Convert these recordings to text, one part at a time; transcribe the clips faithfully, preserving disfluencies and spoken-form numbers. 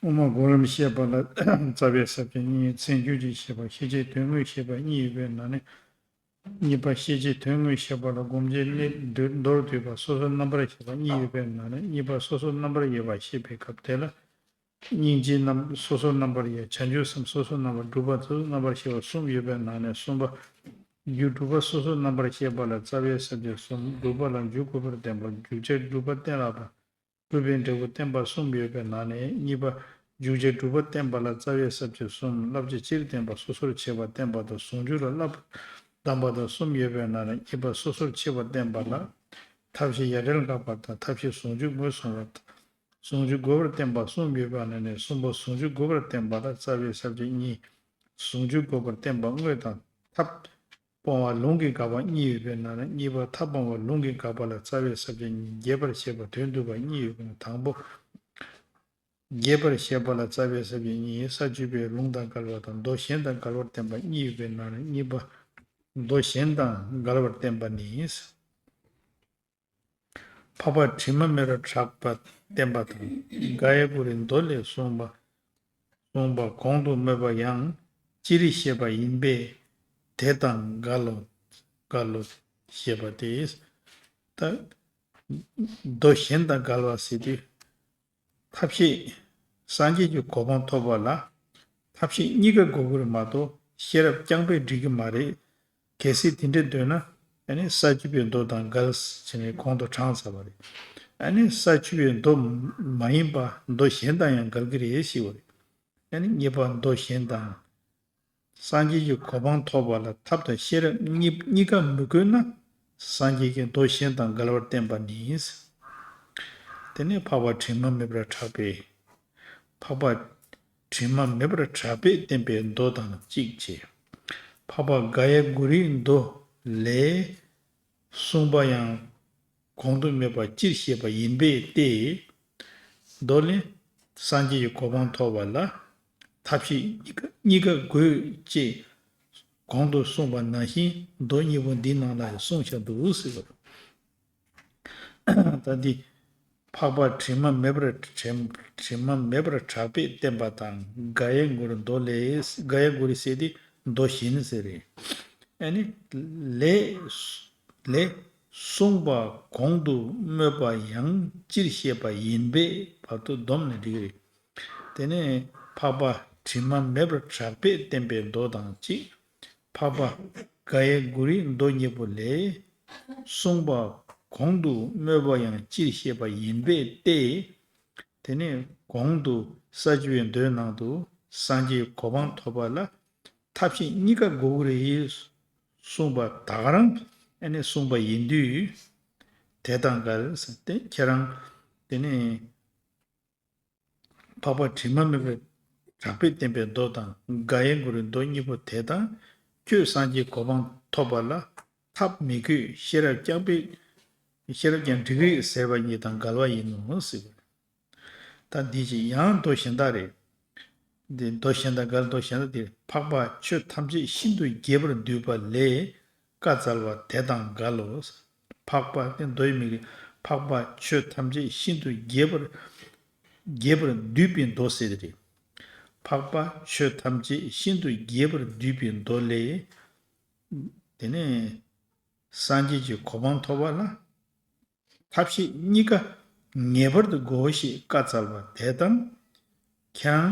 དབུ་མ་གོ་རིམ་བཤད་པ་ལ་རྩ་བའི་ས་བཅད་གཉིས། མཚན་བརྗོད་ཀྱི་བཤད་པ། ཤེས་བྱའི་དོན་དངོས་བཤད་པ་གཉིས་ཡོད་པའི་ནང་ནས། གཉིས་པ་ཤེས་བྱའི་དོན་དངོས་བཤད་པ་ལ་སྒོམ་བྱའི་གནས་མདོར་བསྡུས་པ་སོ་སོར་རྣམ་པར་བཤད་པ་གཉིས་ཡོད་པའི་ནང་ནས། གཉིས་པ་སོ་སོར་རྣམ་པར་དབྱེ་བ་བཤད་པའི་སྐབས་དེ་ལ། སྙིང་རྗེའི་རྣམ་སོ་སོར་རྣམ་པར་དབྱེ། བྱང་ཆུབ་སེམས་སོ་སོར་རྣམ་པར་སྒྲུབ་པ་སོ་སོར་རྣམ་པར་བཤད་པ་གསུམ་ཡོད་པའི་ནང་ནས། གསུམ་པ་རྒྱུ་སྒྲུབ་པ་སོ་སོར་རྣམ་པར་བཤད་པ་ལ་རྩ་བའི་ས་བཅད་གསུམ། སྒྲུབ་པ་ལ་འཇུག་དགོས་པར་བསྟན་པ། འཇུག་བྱ་སྒྲུབ་པ་གཏན་ལ་ཕབ། སྒྲུབ་པའི་འབྲས་བུ་བསྟན་པ་གསུམ་ཡོད་པའི་ནང་ནས། གཉིས་པ་འཇུག་བྱ་སྒྲུབ་པ་བསྟན་པ་ལ་རྩ་བའི་ས་བཅད་གསུམ། བསླབ་བྱ་སྤྱིར་བསྟན་པ། སོ་སོར་ཕྱེ་བ་བསྟན་པ་དང་། ཟུང་འཇུག་ལ་བསླབ་པ་གདམས་པ་དང་གསུམ་ཡོད་པའི་ནང་ནས། གཉིས་པ་སོ་སོར་ཕྱེ་བ་བསྟན་པ་ལ་ཐབས་ཤེས་ཡ་བྲལ་དགག་པ་དང་། ཐབས་ཤེས་ཟུང་འཇུག་ངོས་བཟུང་བ་དང་། ཟུང་འཇུག་དགོས་པར་བསྟན་པ་གསུམ་ཡོད་པའི་ནང་ནས། གསུམ་པ་ཟུང་འཇུག་དགོས་པར་བསྟན་པ་ལ་རྩ་བའི་ས་བཅད་གཉིས། ཟུང་འཇུག་དགོས་པར་བསྟན་པ་དངོས་དང་། ཐབས་སྤོང་བ་ལུང་གིས་དགག་པ་གཉིས་ཡོད་པའི་ནང་ནས། གཉིས་པ་ཐབས་སྤོང་བ་ལུང་གིས་དགག་པ་ལ་རྩ་བའི་ས་བཅད་གཉིས། རྒྱས་པར་བཤད་པ་དོན་བསྡུ་བ་གཉིས་ཡོད་པའི་ནང་། དང་པོ་རྒྱས་པར་བཤད་པ་ལ་རྩ་བའི་ས་བཅད་གཉིས། ས་བཅད་པའི་ལུང་དང་འགལ་བ་དང་། མདོ་གཞན་དང་འགལ་བར་བསྟན་པ་གཉིས་ཡོད་པའི་ནང་ནས། གཉིས་པ་མདོ་གཞན་དང་འགལ་བར་བསྟན་པ་ནི། འཕགས་པ་དྲི་མ་མེད་པར་གྲགས་པ་བསྟན་པ་དང་། ག་ཡ་གུ་རུའི་མདོ་ལས་གསུངས་པ། གསུངས་པ་གོང་དུ་སྨོས་པ་ཡང་སྤྱིར་བཤད་པ་ཡིན་པས། དེ་དང་འགལ་ལོ། འགལ་ལོ་ཞེས་པ་སྟེ། ད་མདོ་གཞན་དང་འགལ་བ་ཟེར་དུས། ཐབས་ཤེས་སངས་རྒྱས་ཀྱི་གོ་འཕང་ཐོབ་པ་ལ་ཐབས་ཤེས་གཉིས་ཀ་དགོས་ཀྱི་རེད་མ་གཏོགས། ཤེས་རབ་རྐྱང་པས་འགྲིག་གི་མ་རེད། གལ་སྲིད་དེ་འདྲ་འདོད་ན། ཨ་ནི་ས་བཅད་པའི་མདོ་དང་འགལ་ཟེར་ནས་གོང་དུ་དྲངས་ཚར་བ་རེད། ཨ་ནི་ས་བཅད་པའི་མདོ་མ་ཡིན་པ་མདོ་གཞན་དང་ཡང་འགལ་གྱི་རེད་ཞེས་པ་རེད། ཨ་ནི་གཉིས་པ་མདོ་གཞན་དང་། སངས་རྒྱས་ཀྱི་གོ་འཕང་ཐོབ་པ་ལ་ཐབས་དང་ཤེས་རབ་གཉིས་གཉིས་ཀ་མི་དགོས་ན། སངས་རྒྱས་ཀྱི་མདོ་གཞན་དང་འགལ་བར་བསྟན་པ་ནི། དེ་ནས་འཕགས་པ་དྲི་མ་མེད་པར་གྲགས་པས། འཕགས་པ་དྲི་མ་མེད་པར་གྲགས་པས་བསྟན་པའི་མདོ་དང་གཅིག་བྱས། འཕགས་པ་ག་ཡ་གུ་རུའི་མདོ་ལས། གསུངས་པ་ཡང་གོང་དུ་སྨོས་པ་སྤྱིར་བཤད་པ་ཡིན་པས་ཏེ། མདོ་ལས། སངས་རྒྱས་ཀྱི་གོ་འཕང་ཐོབ་པ་ལ་ཐབས་ཤེས་གཉིས་ཀ་གཉིས་ཀ་དགོས་ཅེས་གོང་དུ་གསུངས་པ་ནང་བཞིན་མདོ་གཉིས་པོ་འདིའི་ནང་ལ་ཡང་གསུངས་བཞག་འདུག་ཟེར་བ། ད་འདི་འཕགས་པ་དྲི་མ་མེད་པར་དྲི་དྲི་མ་མེད་པར་གྲགས་པས་བསྟན་པ་དང་། ག་ཡ་གུ་རུ་མདོ་ལས། ག་ཡ་གུ་རུ་ཟེར་དེ་མདོ་གཞན་ཟེར་རེད། ཨ་ནི་ལས། ལས་གསུངས་པ་གོང་དུ་སྨོས་པ་ཡང་སྤྱིར་བཤད་པ་ཡིན་པས་བར་དུ་བསྡོམས་ནས་འགྲིག་གི་རེད། དེ་ནས་འཕགས་པ་དྲི་མ་མེད་པར་གྲགས་པས་བསྟན་པའི་མདོ་དང་གཅིག། འཕགས་པ་ག་ཡ་གུ་རུའི་མདོ་གཉིས་པོ་ལས། གསུངས་པ་གོང་དུ་སྨོས་པ་ཡང་སྤྱིར་བཤད་པ་ཡིན་པས་ཏེ། དེ་ནས་གོང་དུ་ས་བཅད་པའི་མདོའི་ནང་དུ་སངས་རྒྱས་གོ་འཕང་ཐོབ་པ་ལ་ཐབས་ཤེས་གཉིས་ཀ་དགོས་ཀྱི་རེད་གསུངས་པ་ད་ག་རང་ཨ་ནི་གསུངས་པ་ཡིན་དུས། དེ་དང་འགལ་ཟེར་ཏེ་ཁྱེད་རང་དེ་ནས་འཕགས་པ་དྲི་མ་མེད་པར་གྲགས་པས་བསྟན་པའི་མདོ་དང་ག་ཡ་གུ་རུའི་མདོ་གཉིས་པོ་དེ་དང་ཁྱོད་སངས་རྒྱས་གོ་འཕང་ཐོབ་པ་ལ་ཐབས་མི་དགོས། ཤེས་རབ་རྐྱང་པས་ཤེས་རབ་ཀྱང་འགྲིག་རེད་ཟེར་བ་གཉིས་དང་འགལ་བ་ཡིན་ནོ་ཟེར་བ། ད་འདི་ཅི་ཡང་མདོ་གཞན་དག་རེད། འདི་མདོ་གཞན་དག་འགལ། མདོ་གཞན་དག་འདིར་འཕགས་པ་ཆོས་ཐམས་ཅད་ཤིན་ཏུ་རྒྱས་པར་བསྡུས་པ་ལས་བཀའ་སྩལ་པ་དེ་དང་འགལ་ལོ། འཕགས་པ་དེ་མདོའི་མིང་རེད། འཕགས་པ་ཆོས་ཐམས་ཅད་ཤིན་ཏུ་རྒྱས་པར་རྒྱས་པར་བསྡུས་པའི་མདོ་ཟེར་དེ་རེད། འཕགས་པ་ཆོས་ཐམས་ཅད་ཤིན་ཏུ་རྒྱས་པར་བསྡུས་པའི་མདོ་ལས། དེ་ནས་སངས་རྒྱས་ཀྱི་གོ་འཕང་ཐོབ་པ་ལ་ཐབས་ཤེས་གཉིས་ཀ་ངེས་པར་དུ་དགོས་ཞེས་བཀའ་སྩལ་པ་དེ་དང་། ཁྱེད་རང་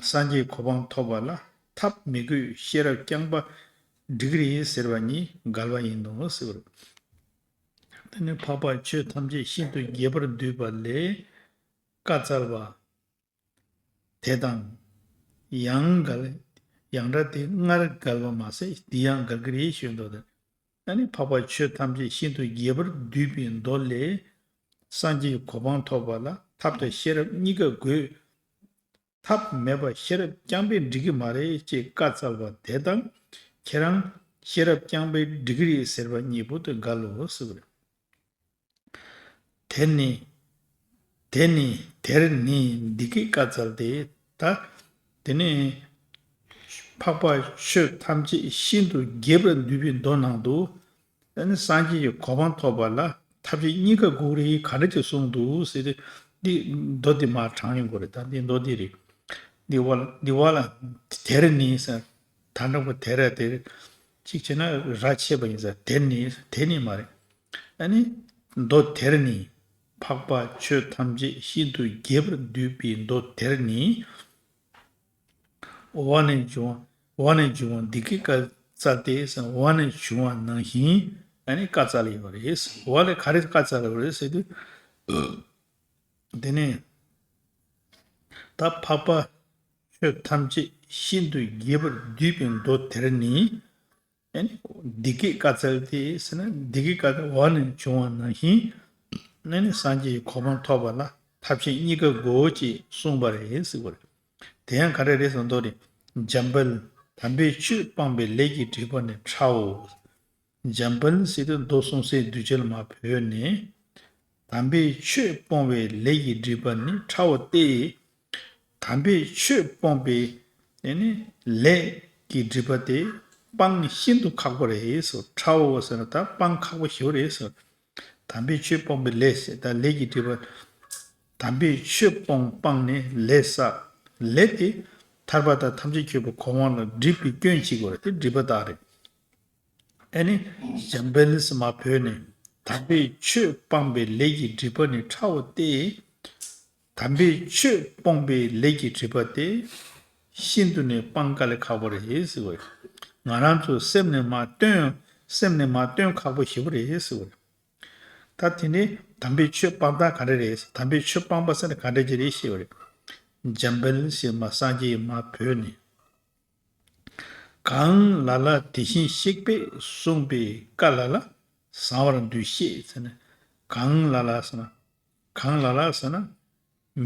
སངས་རྒྱས་གོ་འཕང་ཐོབ་པ་ལ་ཐབས་མི་དགོས། ཤེས་རབ་རྐྱང་པ་འགྲིག་རེད་ཟེར་བ་གཉིས་འགལ་བ་ཡིན་ནོ་ཟེར་བ་རེད། དེ་ནི་འཕགས་པ་ཆོས་ཐམས་ཅད་ཤིན་ཏུ་རྒྱས་པར་བསྡུས་པ་ལས་བཀའ་སྩལ་པ། དེ་དང་ཡང་འགལ། ཡང་སྒྲ་དེ་སྔར་འགལ་བ་མ་ཟད་འདི་ཡང་འགལ་གྱི་རེད་ཞུ་འདོད་དེ། ཨ་ནི་འཕགས་པ་ཆོས་ཐམས་ཅད་ཤིན་ཏུ་རྒྱས་པར་བསྡུས་པའི་མདོ་ལས། སངས་རྒྱས་གོ་འཕང་ཐོབ་པ་ལ་ཐབས་དང་ཤེས་རབ་གཉིས་ཀ་དགོས། ཐབས་མེད་པ་ཤེས་རབ་རྐྱང་པས་འགྲིག་གི་མ་རེད་ཅེས་བཀའ་སྩལ་པ་དེ་དང་། ཁྱེད་རང་ཤེས་རབ་རྐྱང་པས་འགྲིག་གི་རེད་ཟེར་བ་གཉིས་པོ་དེ་འགལ་ལོ་ཟེར་བ་རེད། དེ་ནི། དེ་ནི་དེར་ནི་འདི་སྐད་བཀའ་སྩལ་ཏེ། ད། དེ་ནི། འཕགས་པ་ཆོས་ཐམས་ཅད་ཤིན་ཏུ་རྒྱས་པར་བསྡུས་པའི་མདོ་ནང་དུ། ཨ་ནི་སངས་རྒྱས་ཀྱི་གོ་འཕང་ཐོབ་པ་ལ་ཐབས་ཤེས་གཉིས་ཀ་དགོས་རེད་ག་འདྲ་ཅིག་གསུངས་འདུག་ཟེར་ཏེ། འདི་མདོ་འདི་མར་དྲངས་ཡོང་གི་རེད། ད་འདི་མདོ་འདི་རེད། འདི་བ་འདི་བ་ལ་དེར་ནི་ཟེར། ད་འགྲོ་གི་དེར་དེར་གཅིག་བྱས་ན་ར་ཆད་པ་ཡིན་ཟེར། དེར་ནི་དེ་ནི་མ་རེད། ཨ་ནི་མདོ་དེར་ནི། འཕགས་པ་ཆོས་ཐམས་ཅད་ཤིན་ཏུ་རྒྱས་པར་བསྡུས་པའི་མདོ་དེར་ནི། འོག་ནས་འབྱུང་བ། འོག་ནས་འབྱུང་བ་འདི་སྐད་བཀའ་སྩལ་ཏེ་ཟེར། འོག་ནས་བྱུང་བ་ནང་བཞིན་ཨ་ནི་བཀའ་སྩལ་ཡོད་རེད། འོག་ནས་ག་རེ་བཀའ་སྩལ་ཡོད་རེད་ཟེར་དུས། དེ་ནས་ད་འཕགས་པ་ཆོས་ཐམས་ཅད་ཤིན་ཏུ་རྒྱས་པར་བསྡུས་པའི་མདོ་དེར་ནི། ཨ་ནི་འདི་སྐད་བཀའ་སྩལ་ཏེ་ཟེར་ན། འདི་སྐད་བཀའ་སྩལ། འོག་ནས་བྱུང་བ་ནང་བཞིན་ཨ་ནི་སངས་རྒྱས་ཀྱི་གོ་འཕང་ཐོབ་པ་ལ་ཐབས་ཤེས་གཉིས་ཀ་དགོས་ཅེས་གསུངས་པ་རེད་ཟེར་བ་རེད། དེ་ཡང་ག་རེ་རེད་ཟེར་མདོ་རེད། འཇམ་དཔལ་དམ་པའི་ཆོས་སྤངས་པའི་ལས་ཀྱི་སྒྲིབ་པ་ནི་ཕྲའོ། འཇམ་དཔལ་ཟེར་དུས་མདོ་གསུང་སའི་གདུལ་བྱ་ལ་མར་བོས་ནས། དམ་པའི་ཆོས་སྤོང་བའི་ལས་ཀྱི་སྒྲིབ་པ་ནི་ཕྲའོ་སྟེ། དམ་པའི་ཆོས་སྤོང་བའི་ཨ་ནི་ལས་ཀྱི་སྒྲིབ་པ་དེ་སྤང་ཤིན་ཏུ་ཁག་པོ་རེད་ཟེར། ཕྲའོ་ཟེར་ན་ད་སྤང་ཁག་པོ་ཞེ་པོ་རེད་ཟེར། དམ་པའི་ཆོས་སྤོང་བའི་ལས་ཟེར། ད་ལས་ཀྱི་སྒྲིབ་པ། དམ་པའི་ཆོས་སྤོང་སྤངས་ནས་ལས་བསགས། ལས་དེ་ཐར་པ་དང་ཐམས་ཅད་མཁྱེན་པའི་གོ་འཕང་ལ་སྒྲིབ་པའི་སྐྱོན་བྱེད་དགོས་རེད། དེ་སྒྲིབ་པ་དག་རེད། ཨ་ནི་འཇམ་དཔལ་ཟེར་མར་བོས་ནས། དམ་པའི་ཆོས་སྤངས་པའི་ལས་ཀྱི་སྒྲིབ་པ་ནི་ཕྲའོ་སྟེ། དམ་པའི་ཆོས་སྤོང་བའི་ལས་ཀྱི་སྒྲིབ་པ་དེ་ཤིན་ཏུ་ནས་སྤང་དཀའ་ལས་ཁག་པོ་རེད་ཟེར་བ་རེད། ང་རང་ཚོ་སེམས་ནས་མར་བཏོན། སེམས་ནས་མར་བཏོན་ཁག་པོ་ཞེ་པོ་རེད་ཟེར་བ་རེད། ད་དེ་ནས་དམ་པའི་ཆོས་སྤང་སྟངས་ག་འདྲ་རེད། དམ་པའི་ཆོས་སྤངས་པ་ཟེར་ན་ག་འདྲ་ཅིག་རེད་ཞེས་པ་རེད། འཇམ་དཔལ་ཞེས་མ་སངས་རྒྱས་མར་བོས་ནས། གང་ལ་ལ་དེ་བཞིན་གཤེགས་པས་གསུངས་པའི་བཀའ་ལ་ལ་གསང་བར་འདུས་ཤིག་ཟེར་ནས། གང་ལ་ལ་ཟེར་ན། གང་ལ་ལ་ཟེར་ན།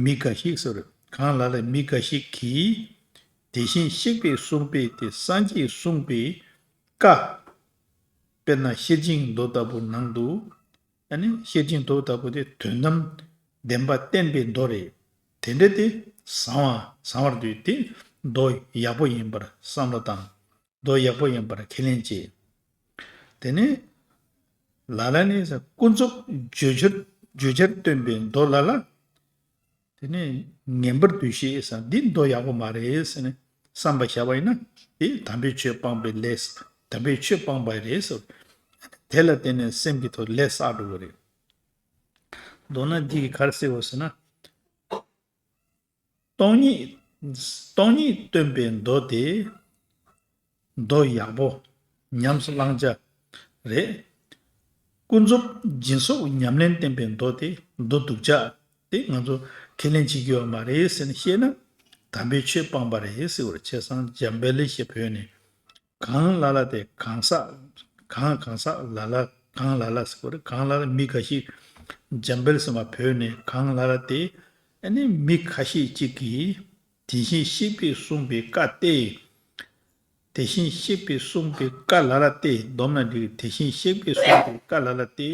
མི་འགའ་ཞིག་ཟེར། གང་ལ་ལ་མི་འགའ་ཞིག་གིས་དེ་བཞིན་གཤེགས་པས་གསུངས་པའི་དེ་སངས་རྒྱས་གསུངས་པའི་བཀའ། དཔེར་ན་ཤེར་ཕྱིན་མདོ་ལྟ་བུ་ནང་དུ། ཨ་ནི་ཤེར་ཕྱིན་མདོ་ལྟ་བུ་དེ་དོན་དམ་བདེན་པ་བསྟན་པའི་མདོ་རེད། དེ་འདྲ་དེ་གསང་བ་གསང་བར་འདུས། དེ་མདོ་ཡག་པོ་ཡིན་པར་བསམ་བློ་བཏང་། མདོ་ཡག་པོ་ཡིན་པར་ཁས་ལེན་བྱེད། དེ་ནས་ལ་ལ་ནི་ཀུན་རྫོབ་བརྗོད་བྱར་བརྗོད་བྱར་སྟོན་པའི་མདོ་ལ་ལ། དེ་ནས་ངན་པར་འདུས་ཤིག་ཟེར། འདི་མདོ་ཡག་པོ་མ་རེད་ཟེར་ནས་བསམ་པ་བཞག་པ་ཡིན་ན། དེ་དམ་པའི་ཆོས་སྤངས་པའི་ལས། དམ་པའི་ཆོས་སྤངས་པ་རེད་ཟེར། དེ་ལ་བརྟེན་ནས་སེམས་ཀྱི་ཐོག་ལས་བསགས་འགྲོ་གི་རེད། མདོར་ན་འདི་གིས་ག་རེ་ཟེར་བ་ཟེར་ན། སྟོང་ཉིད། སྟོང་ཉིད་སྟོན་པའི་མདོ་དེ། མདོ་ཡག་པོ། ཉམས་སུ་བླང་བྱ་རེད། ཀུན་རྫོབ་སྦྱིན་སོགས་ཉམས་ལེན་བསྟན་པའི་མདོ་དེ་མདོ་སྡུག་ཅག་དེ་ང་ཚོ་ཁས་ལེན་བྱེད་ཀྱི་ཡོད་མ་རེད་ཟེར་ནས་བཤད་ན། དམ་པའི་ཆོས་སྤངས་པ་རེད་ཟེར་བ་རེད། བྱས་ཙང་འཇམ་དཔལ་ལ་ཞེས་བོས་ནས། གང་ལ་ལ་དེ་གང་ཟག་གང་གང་ཟག་ལ་ལ། གང་ལ་ལ་ཟེར་བ་རེད། གང་ལ་ལ་མི་འགའ་ཞིག་འཇམ་དཔལ་ཟེར་མར་བོས་ནས། གང་ལ་ལ་དེ་ཨ་ནི་མི་ཁ་ཤས་ཅིག་གིས་དེ་བཞིན་གཤེགས་པས་གསུངས་པའི་བཀའ་སྟེ། དེ་བཞིན་གཤེགས་པས་གསུངས་པའི་བཀའ་ལ་ལ་སྟེ། བསྡོམས་ན་འགྲིག་དེ་བཞིན་གཤེགས་པས་གསུངས་པའི་བཀའ་ལ་ལ་སྟེ།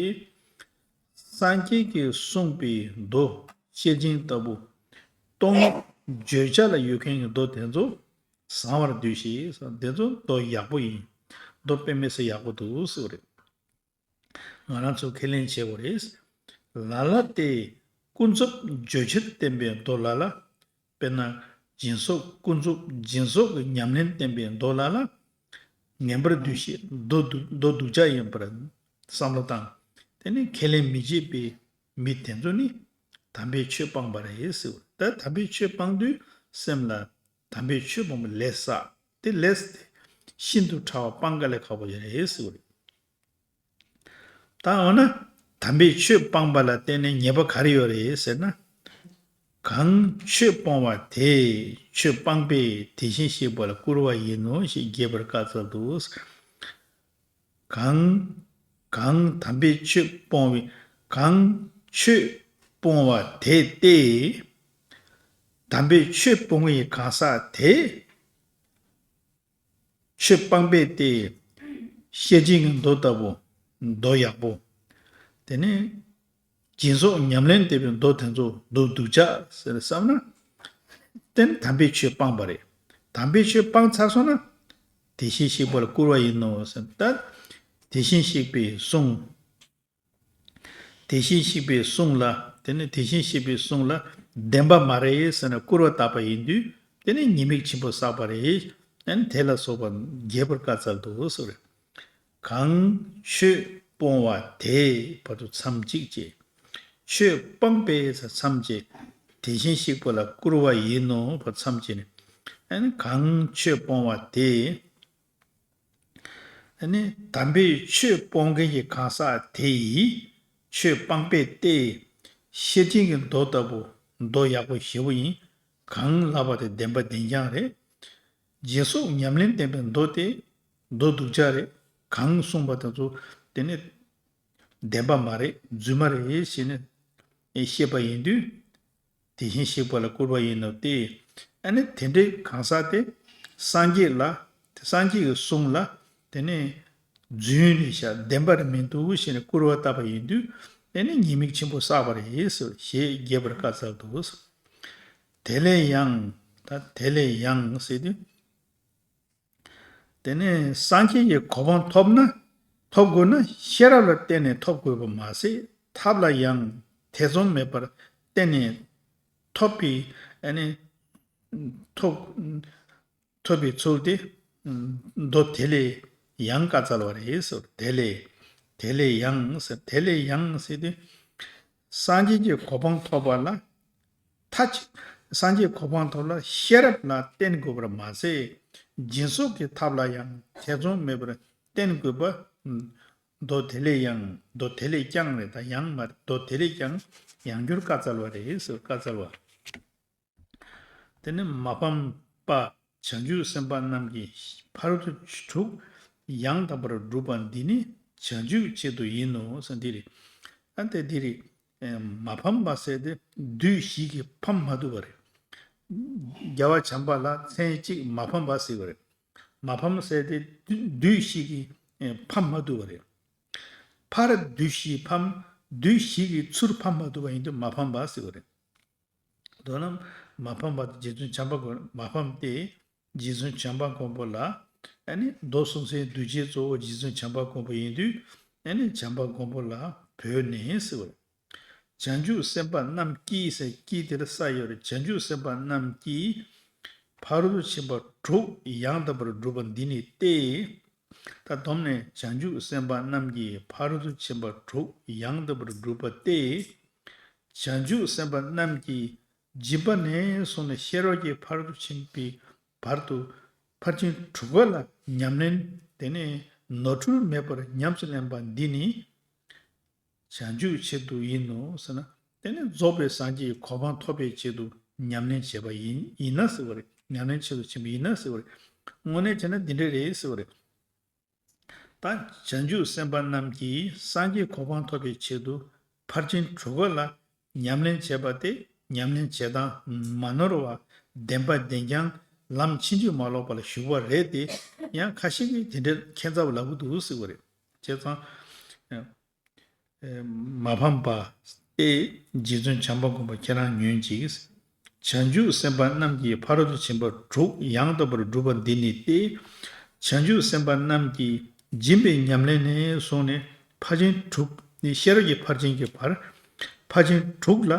སངས་རྒྱས་ཀྱིས་གསུངས་པའི་མདོ། ཤེར་ཕྱིན་ལྟ་བུ། སྟོང་ཉིད་བརྗོད་བྱ་ལ་ཡོད་མཁན་གྱི་མདོ་དེ་ཚོ་གསང་བར་འདུས་ཤིག་དེ་ཚོ་མདོ་ཡག་པོ་ཡིན། མདོ་དཔེ་མི་སྲིད་ཡག་པོ་འདུག་ཟེར་བ་རེད། ང་རང་ཚོ་ཁས་ལེན་བྱེད་དགོས་རེད། ལ་ལ་སྟེ། ཀུན་རྫོབ་བརྗོད་བྱར་བསྟན་པའི་མདོ་ལ་ལ། དཔེར་ན་སྦྱིན་སོགས་ཀུན་རྫོབ་སྦྱིན་སོགས་ཀྱི་ཉམས་ལེན་བསྟན་པའི་མདོ་ལ་ལ། ངན་པར་འདུས་ཤིག་མདོ་སྡུག་མདོ་སྡུག་ཅག་ཡིན་པར་བསམ་བློ་བཏང་། དེ་ནི་ཁས་ལེན་མི་བྱེད་པའི་མི་དེ་ཚོ་ནི་དམ་པའི་ཆོས་སྤངས་པ་རེད་ཟེར་བ་རེད། ད་དམ་པའི་ཆོས་སྤངས་དུས་སེམས་ལ་དམ་པའི་ཆོས་སྤོང་བའི་ལས་བསགས། དེ་ལས་དེ་ཤིན་ཏུ་ཕྲ་བ་སྤང་དཀའ་ལས་ཁག་པོ་ཞིག་རེད་ཟེར་བ་རེད། ད་འོ་ན་དམ་པའི་ཆོས་སྤངས་པ་ལ་བརྟེན་ནས་ཉེས་པ་ག་རེ་ཡོད་རེད་ཟེར་ན། གང་ཆོས་སྤོང་བ་དེས་ཆོས་སྤངས་པས་དེ་བཞིན་གཤེགས་པ་ལ་བསྐུར་བ་ཡིན་ནོ་ཞེས་རྒྱས་པར་བཀའ་སྩལ་ཏོ། གང་། གང་དམ་པའི་ཆོས་སྤོང་བའི། གང་ཆོས་སྤོང་བ་དེ་སྟེ། དམ་པའི་ཆོས་སྤོང་བའི་གང་ཟག་དེ། ཆོས་སྤངས་པས་ཏེ། ཤེར་ཕྱིན་གྱི་མདོ་ལྟ་བུ་མདོ་ཡག་པོ། དེ་ནས་སྦྱིན་སོགས་ཉམས་ལེན་བསྟན་པའི་མདོ་དེ་ཚོ་མདོ་སྡུག་ཅག་ཟེར་བསམ་ན། དེ་ནི་དམ་པའི་ཆོས་སྤངས་པ་རེད། དམ་པའི་ཆོས་སྤངས་ཚར་སོང་ན། དེ་བཞིན་གཤེགས་པ་ལ་བསྐུར་བ་ཡིན་ནོ་ཟེར། ད་དེ་བཞིན་གཤེགས་པའི་གསུང་། དེ་བཞིན་གཤེགས་པའི་གསུང་ལ་ དེ་ནི་དེ་བཞིན་གཤེགས་པའི་གསུང་ལ་བདེན་པ་མ་རེད་ཟེར་ནས་སྐུར་བ་བཏབ་པ་ཡིན་དུས། དེ་ནི་ཉེས་དམིགས་ཆེན་པོ་བསགས་པ་རེད། ཨ་ནི་དེ་ལ་སོགས་པ་རྒྱས་པར་བཀའ་སྩལ་ཏོ་ཟེར། གང་ཆོས་སྤོང་བ་དེས་བར་དུ་མཚམས་གཅིག་བཅད། ཆོས་སྤངས་པས་མཚམས་བཅད། དེ་བཞིན་གཤེགས་པ་ལ་སྐུར་བ་ཡིན་ནོ་བར་མཚམས་བཅད་ནས། ཨ་ནི་གང་ཆོས་སྤོང་བ་དེས། ཨ་ནི་དམ་པའི་ཆོས་སྤོང་མཁན་གྱི་གང་ཟག་དེ་ཡིས་ཆོས་སྤངས་པས་ཏེ། ཤེར་ཕྱིན་གྱི་མདོ་ལྟ་བུ་མདོ་ཡག་པོ་ཞེ་པོ་ཡིན། གང་ལབ་པ་དེ་བདེན་པ་བདེན་རྐྱང་རེད། སྦྱིན་སོགས་ཉམས་ལེན་བསྟན་པའི་མདོ་དེ་མདོ་སྡུག་ཅག་རེད། གང་གསུངས་པ་དེ་ཚོ་དེ་ནི་བདེན་པ་མ་རེད། རྫུན་མ་རེད་ཞེས་ནས་བཤད་པ་ཡིན་དུས། དེ་བཞིན་གཤེགས་པ་ལ་སྐུར་བ་ཡིན་ནོ་སྟེ། ཨ་ནི་དེ་འདྲའི་གང་ཟག་དེ་སངས་རྒྱས་ལ། སངས་རྒྱས་ཀྱི་གསུང་ལ་དེ་ནི་རྫུན་རེད་ཤག་བདེན་པ་རེད་མི་འདུག་ཞེས་ནས་སྐུར་བ་བཏབ་པ་ཡིན་དུས། དེ་ནི་ཉེས་དམིགས་ཆེན་པོ་བསགས་པ་རེད་ཟེར་ཞེས་རྒྱས་པར་བཀའ་སྩལ་ཏོ། དེ་ལས་ཡང་། ད་དེ་ལས་ཡང་ཟེར་དུས། དེ་ནས་སངས་རྒྱས་ཀྱི་གོ་འཕང་ཐོབ་ན། ཐོབ་དགོས་ན་ཤེས་རབ་ལ་བརྟེན་ནས་ཐོབ་དགོས་པ་མ་ཟད། ཐབས་ལ་ཡང་ཐེ་ཚོམ་མེད་པར་བརྟེན་ནས་ཐོབ་པའི། ཨ་ནི་ཐོབ་ཐོབ་པའི་ཚུལ་དེ་མདོ་དེ་ལས་ཡང་བཀའ་སྩལ་བ་རེད་ཟེར། དེ་ལས། དེ་ལས་ཡང་ཟེར། དེ་ལས་ཡང་ཟེར་དུས། སངས་རྒྱས་ཀྱི་གོ་འཕང་ཐོབ་པ་ལ། མཐའ་གཅིག་སངས་རྒྱས་གོ་འཕང་ཐོབ་ལ་ཤེས་རབ་ལ་བརྟེན་དགོས་པར་མ་ཟད། སྦྱིན་སོགས་ཀྱི་ཐབས་ལ་ཡང་ཐེ་ཚོམ་མེད་པར་བརྟེན་དགོས་པ། མདོ་དེ་ལས་ཡང་། མདོ་དེ་ལས་ཀྱང་རེད། ད་ཡང་མ་རེད། མདོ་དེ་ལས་ཀྱང་ཡང་བསྐྱར་བཀའ་སྩལ་བ་རེད་ཟེར། བཀའ་སྩལ་བ། དེ་ནི་མ་ཕམ་པ་བྱང་ཆུབ་སེམས་དཔའ་རྣམས་ཀྱི་ཕ་རོལ་ཏུ་དྲུག་ཡང་དག་པར་སྒྲུབ་པ་འདི་ནི་བྱང་ཆུབ་ཆེད་དུ་ཡིན་ནོ་ཟེར། འདི་རེད། ཨ་དེ་འདི་རེད། ཨེ་མ་ཕམ་པ་ཟེར་དེ་བདུད་བཞི་གིས་ཕམ་མ་ཐུབ་པ་རེད། རྒྱལ་བ་བྱམས་པ་ལ་མཚན་གཅིག་མ་ཕམ་པ་ཟེར་བ་རེད། མ་ཕམ་ཟེར་དེ་བདུད་བདུད་བཞི་གིས་ཨེ་ཕམ་མ་ཐུབ་པ་རེད། ཕར་བདུད་བཞི་ཕམ། བདུད་བཞི་གིས་ཚུར་ཕམ་མ་ཐུབ་པ་ཡིན་དུས་མ་ཕམ་པ་ཟེར་བ་རེད། མདོར་ན་མ་ཕམ་པ་དེ་རྗེ་བཙུན་བྱམས་པ་མགོན་མ་ཕམ་སྟེ། རྗེ་བཙུན་བྱམས་པ་མགོན་པོ་ལ། ཨ་ནི་མདོ་གསུང་སའི་གདུལ་བྱའི་གཙོ་བོ་རྗེ་བཙུན་བྱམས་པ་མགོན་པོ་ཡིན་དུས། ཨ་ནི་བྱམས་པ་མགོན་པོ་ལ་བོས་ནས་ཟེར་བ་རེད། བྱང་ཆུབ་སེམས་དཔའ་རྣམས་ཀྱིས་ཟེར། ཀྱིས་དེར་ས་ཡོད་རེད། བྱང་ཆུབ་སེམས་དཔའ་རྣམས་ཀྱིས་ཕ་རོལ་ཏུ་ཕྱིན་པ་དྲུག་ཡང་དག་པར་བསྒྲུབས་པ་འདི་ནི་སྟེ། ད་སྡོམ་ནས་བྱང་ཆུབ་སེམས་དཔའ་རྣམས་ཀྱིས་ཕ་རོལ་ཏུ་ཕྱིན་པ་དྲུག་ཡང་དག་པར་བསྒྲུབས་པ་སྟེ། བྱང་ཆུབ་སེམས་དཔའ་རྣམས་ཀྱིས་སྦྱིན་པ་ནས་བཟུང་ནས་ཤེས་རབ་ཀྱི་ཕ་རོལ་ཏུ་ཕྱིན་པའི་བར་དུ་ཕར་ཕྱིན་དྲུག་པ་ལ་ཉམས་ལེན། དེ་ནས་ནོར་འཁྲུལ་མེད་པར་ཉམས་སུ་ལེན་པ་འདི་ནི་བྱང་ཆུབ་ཆེད་དུ་ཡིན་ནོ་ཟེར་ན། དེ་ནི་རྫོགས་པའི་སངས་རྒྱས་ཀྱི་གོ་འཕང་ཐོབ་པའི་ཆེད་དུ་ཉམས་ལེན་བྱས་པ་ཡིན་ཡིན་ན་ཟེར་བ་རེད། ཉམས་ལེན་ཆེད་དུ་ཕྱིན་པ་ཡིན་ན་ཟེར་བ་རེད། དངོས་གནས་བྱས་ན་འདི་འདྲ་རེད་ཟེར་བ་རེད། ད་བྱང་ཆུབ་སེམས་དཔའ་རྣམས་ཀྱིས་སངས་རྒྱས་གོ་འཕང་ཐོབ་པའི་ཆེད་དུ་ཕར་ཕྱིན་དྲུག་པ་ལ་ཉམས་ལེན་བྱས་པ་དེ་ཉམས་ལེན་བྱེད་སྟངས་མ་ནོར་བ་བདེན་པ་བདེན་རྐྱང་ལམ་ཕྱིན་ཅི་མ་ལོག་པ་ལ་ཞུགས་པ་རེད་དེ། ཡང་ཁ་ཤས་ཀྱིས་དེ་འདྲའི་ཁྱད་མཚར་བ་ལབ་ཀྱི་འདུག་ཟེར་བ་རེད། བྱས་ཙང་། མ་ཕམ་པ་སྟེ། རྗེ་བཙུན་བྱམས་པ་མགོན་པོ་ཁྱེད་རང་ཉོན་ཅིག། བྱང་ཆུབ་སེམས་དཔའ་རྣམས་ཀྱིས་ཕ་རོལ་ཏུ་ཕྱིན་པ་དྲུག་ཡང་དག་པར་བསྒྲུབས་པ་འདི་ནི་སྟེ། བྱང་ཆུབ་སེམས་དཔའ་རྣམས་ཀྱིས་སྦྱིན་པའི་ཉམས་ལེན་ནས་བཟུང་ནས་ཕར་ཕྱིན་དྲུག་ནི་ཤེས་རབ་ཀྱི་ཕར་ཕྱིན་གྱི་བར། ཕར་ཕྱིན་དྲུག་ལ་